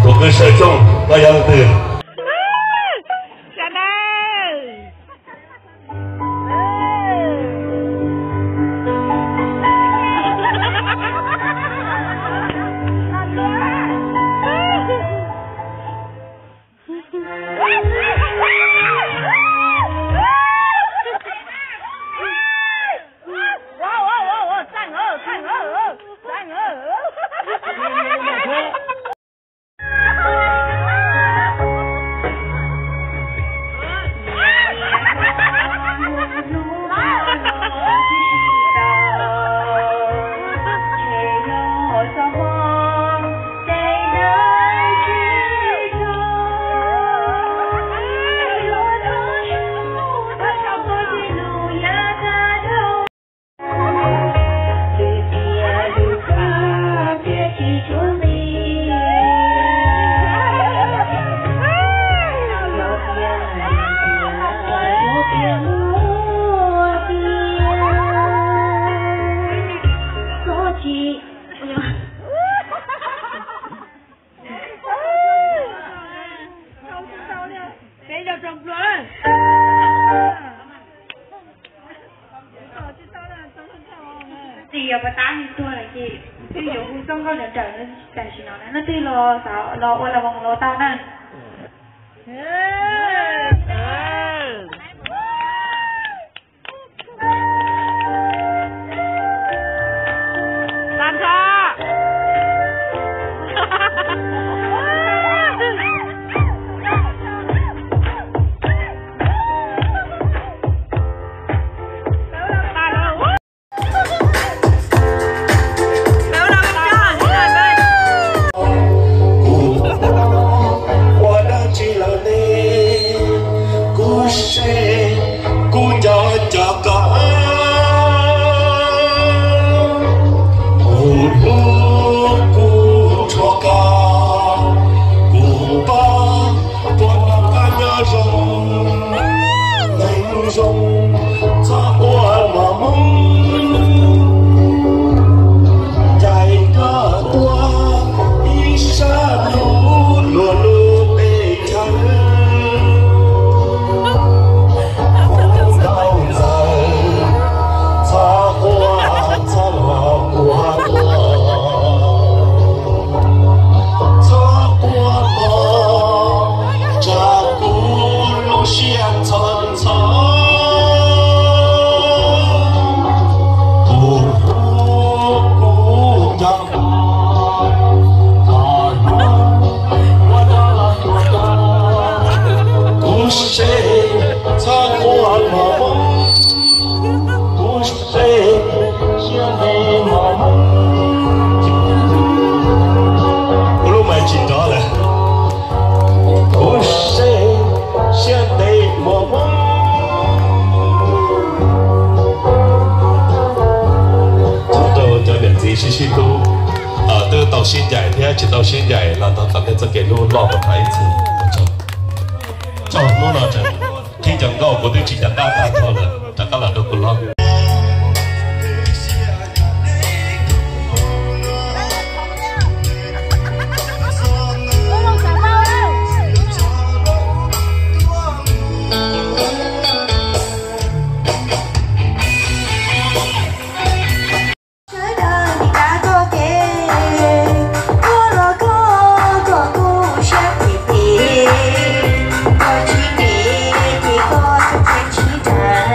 Tus kwv Sawm Xyooj, koj yog leej twg? Tsis yog pas tab nws tuag lawm ces twb yuav hu txoj nkauj nrawm nrawm tam sim no na, leej twg los xav los ua los mus los tau na. Ua dab tsi lawm ne? Kuv seb kuv nco cov koj, kuv hlub kuv tshuav koj, kuv pab puas koj nyob zoo, neeg zoo txhob ua mos moo. Ncaim koj tuaj ib sab lub luag lub peb chaw, ntau ntxawm txhob quaj txhob los ua luaj, txhob quaj mog, tsam kuv lub siab ntxhov ntxhov. Kuv hlub kuv nco, kuv seb txhob quaj mos moo, kuv seb siab ntev mos moo. Kuv lub mas tsis nrov lawm. Kuv seb siab ntev mos moo. Thov rau cov niam txiv sib sib hlub, twb tau sib ncaim thiab tsis tau sib ncaim los thov kom nej txoj kev hlub loj kom tas ib txhis. Tsaug, hnub no tseem qhib cov nkauj kuv twb tsis nco qab tag nrho lawm, rov qab los rau kuv hlob. Sawv daws nim tab koj kev, koj los koj kom kuv siab phem phem, koj tsis phem ces koj txhob txia tsis nrawm.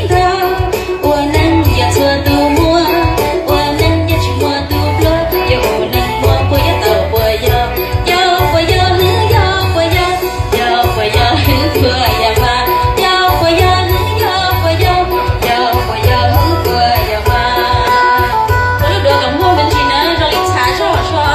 Ua neej yog txhua tus muaj, ua neej yog tsis muaj tus pluag, yog ua neej muaj puas yog tau puas yog, yog puas yog hwv yog puas yog, yog puas yog hwv puas yog mas, yog puas yog hwv yog puas yog, yog puas yog hwv puas yog mas. Ua lub duav kom muaj me ntsis na, zoo li txhav zog zog.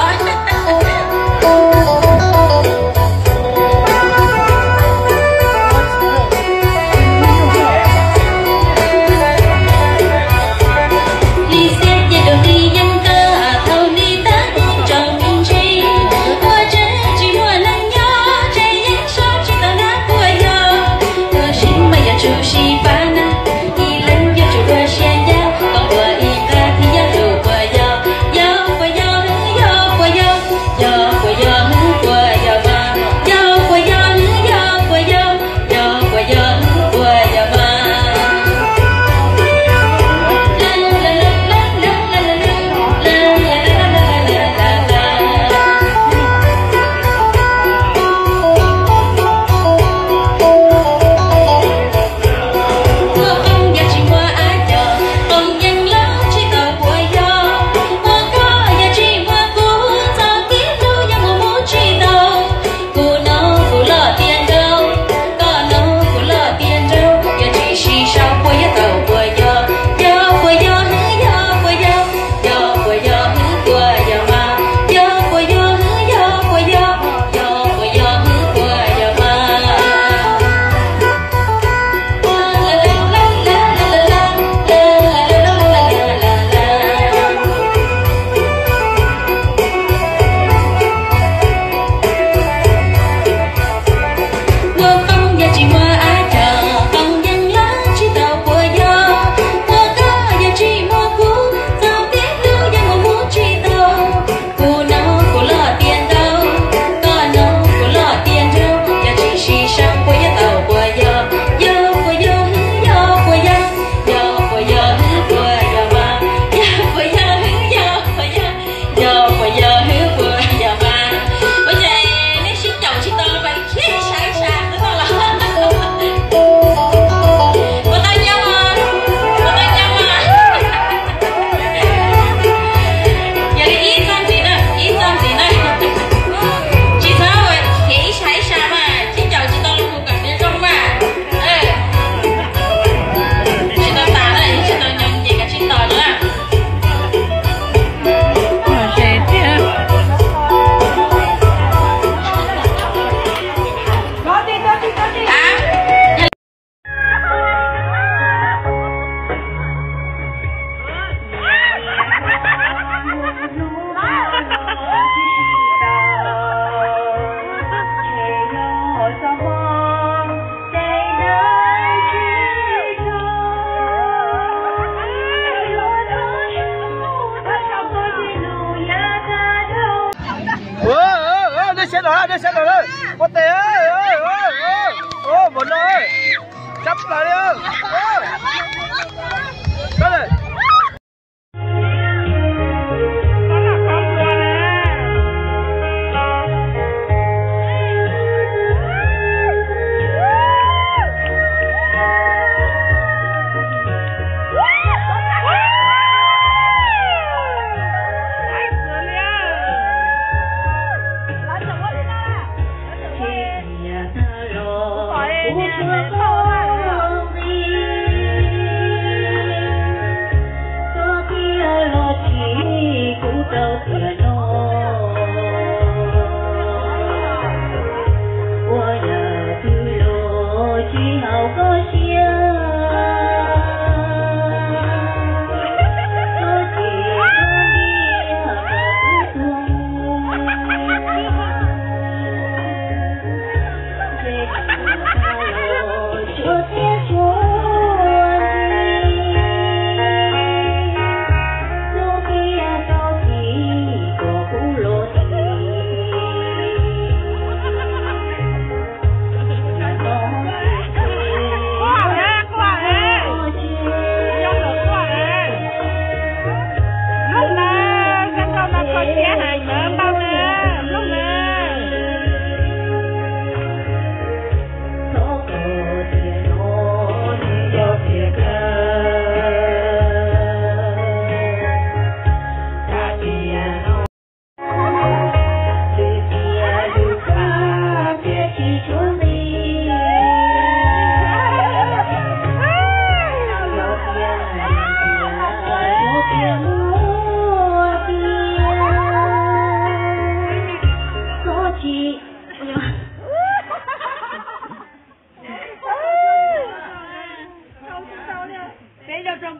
Tsis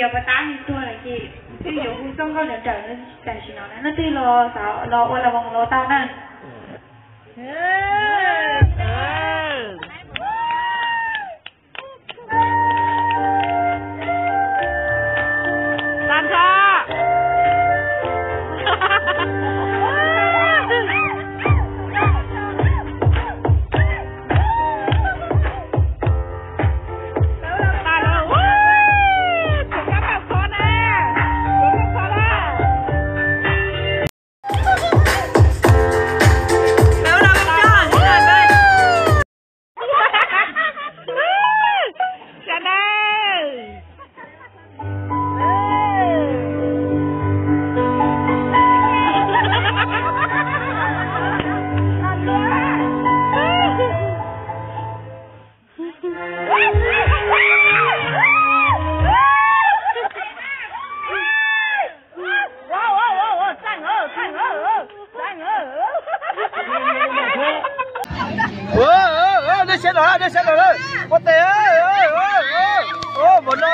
yog pas tab nws tuag lawm ces twb yuav hu txoj nkauj nrawm nrawm tam sim no na, leej twg los xav los ua las voos los tau na. Nej sawv daws, nej sawv daws, ua tes, npaum no,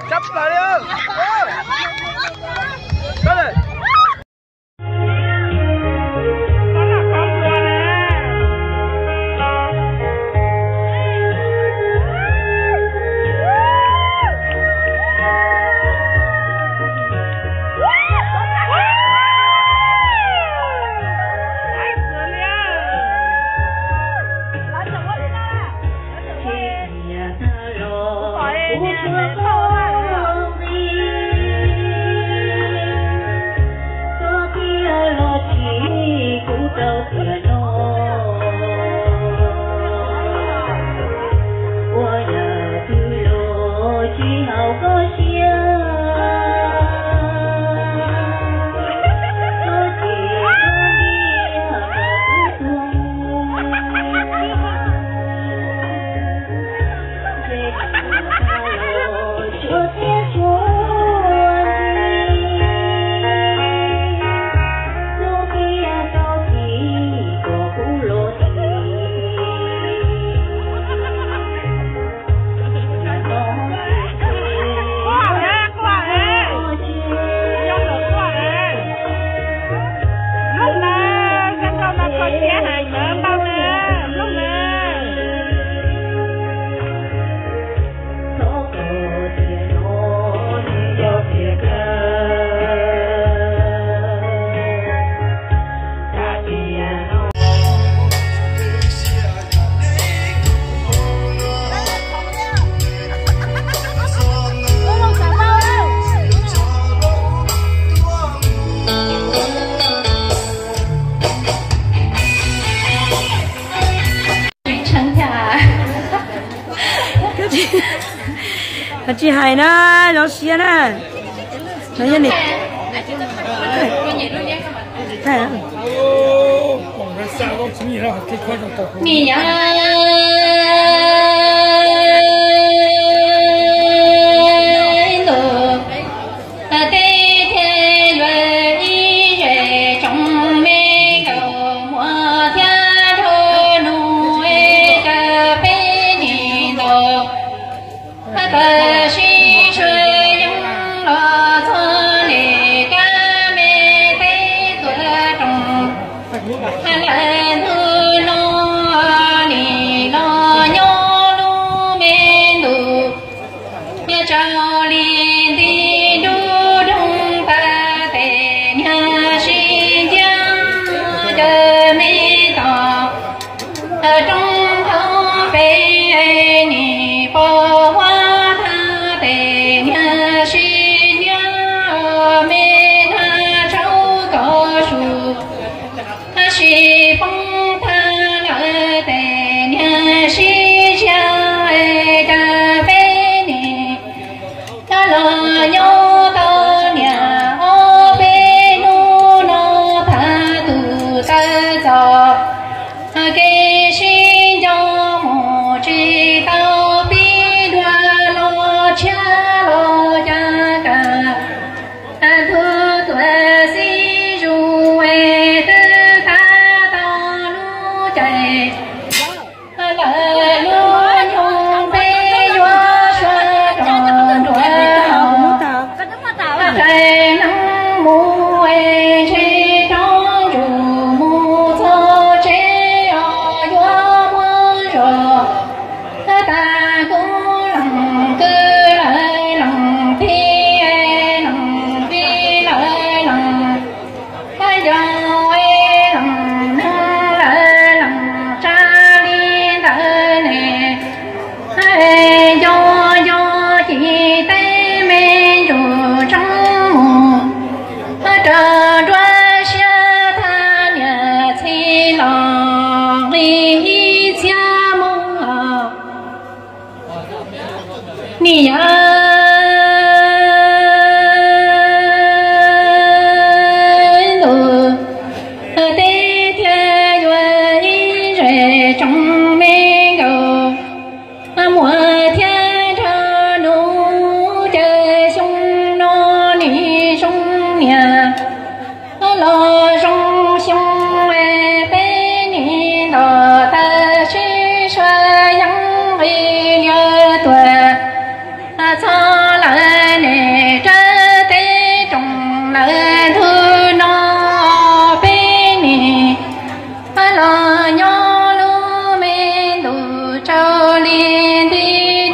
tshaj plaws li. Tsis hais na, zoo siab na. Nim nyob ntuj, tej thiaj yuav ib zes tsoom me nkauj muam thiab nraug nus es cas peb nim ntaus tawm sib sua yeej los txog li kab me teb tuam rooj. Lawm ntuj no nim los nyob lub me ntuj, tsaus li nti nruj doog tag tes niag sib nciab cov me tos roob hauv pes nim pos huab tag tes niag sib niab me nag tsaub tov su sib poob tag lawm tes niag sib ziag cas peb nim los nyob tau niam ob peb hnub no thav tus tawv txom kev sib nco mus tsis tau pib dua los tshiab los cas kam tus tuam xib zus es twb thav tau lub caij Lawv lub nyuj peb yuav suav rog nruab hau, rais neeg mus es ntshe rov ntsug mus txog tsev os yuav muab zog. Tas kuv lees kwv lawv lees tij lees tij lawv lees, yog lees neeg lawv lees tsa li ntawd ne. Nco nco ces tej me ntsuj tsoo mus rau nruab siab thaj niam txiv los nqis ib txhiab mus. Niam yawg ntuj, tej thiaj yuav ib zes tsoom me nkauj, muaj thiab nrog nus caw xyoo no nim zoo niam los zoo xyoo, peb nim nto tawm sib sua yeeb nqis liab tuam txog lawm ne. Rab teb roos lawm ntu no peb nim los nyob lub me ntuj tsaus li nti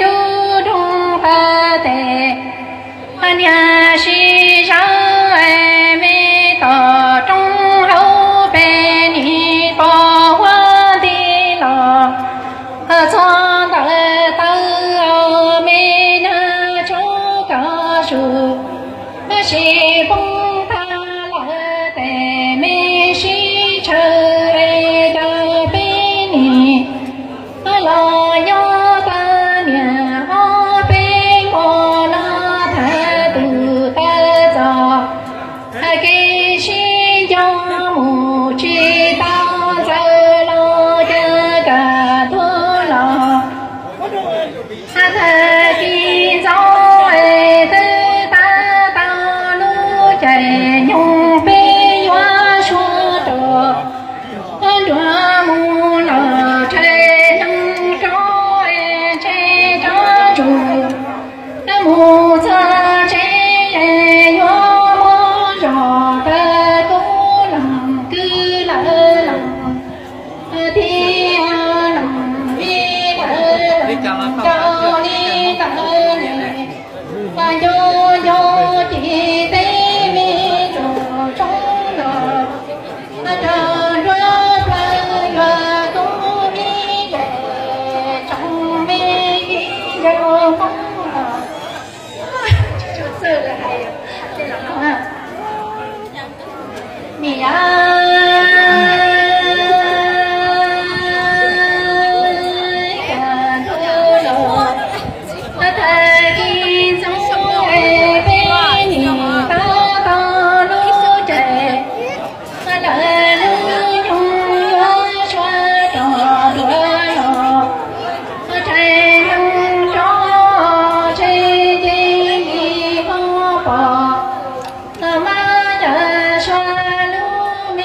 dub doog qab tes. Niag sib zog me tom roob hauv pes nim pom huab nti los txog ntawm taw me nag tsaus kawg sus, tab sis poob tag lawm tes me sib tshaw es cas peb nim los nyob tag niam ob peb hmo no thawm tus taw txog, kev sib nco mus tsis tau ntxaws los cas kam tuag los. Tag kis ntxov es twb tab tau lub caij nyoog peb yuav suav rog nruab mus los tshais neeg rov es tshais rov ntsuag mus txog tsev es yuav muab zog rau kuv lees kwv lawv lees tij lees tij lawv lees rau li ntawd ne. Nco nco ces tej me ntsuj tsoo los rau nruab plaws yuav kub me zes tsoom me ib zaug Hmoob los. Niam yawg, tag kis ntxov es peb nim tab tau lub caij lawv lub nyuj yuav suav rog nruab los, tshais neeg rov tshais ces nim pom pom, mas yawg sua lub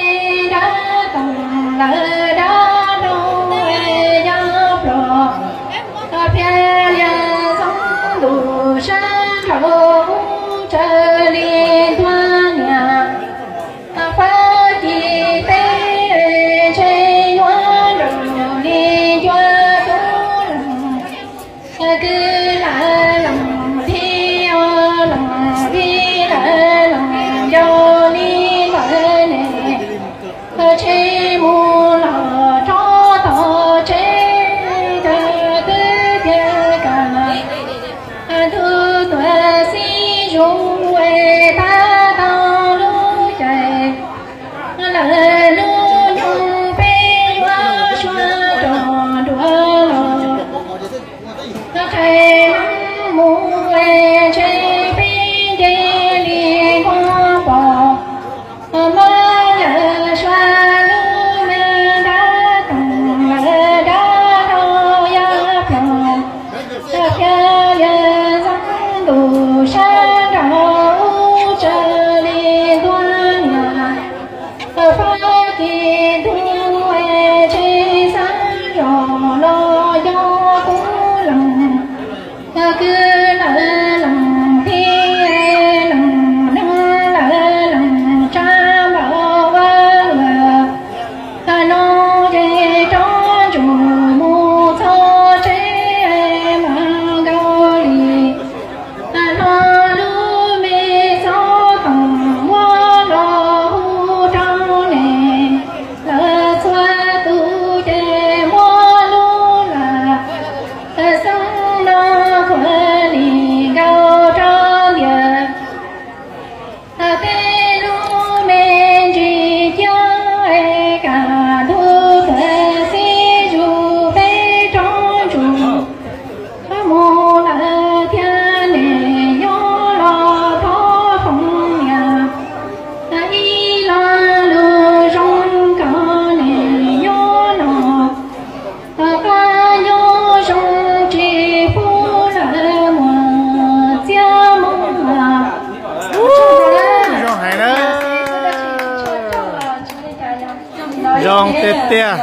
Zoo tiag tiag.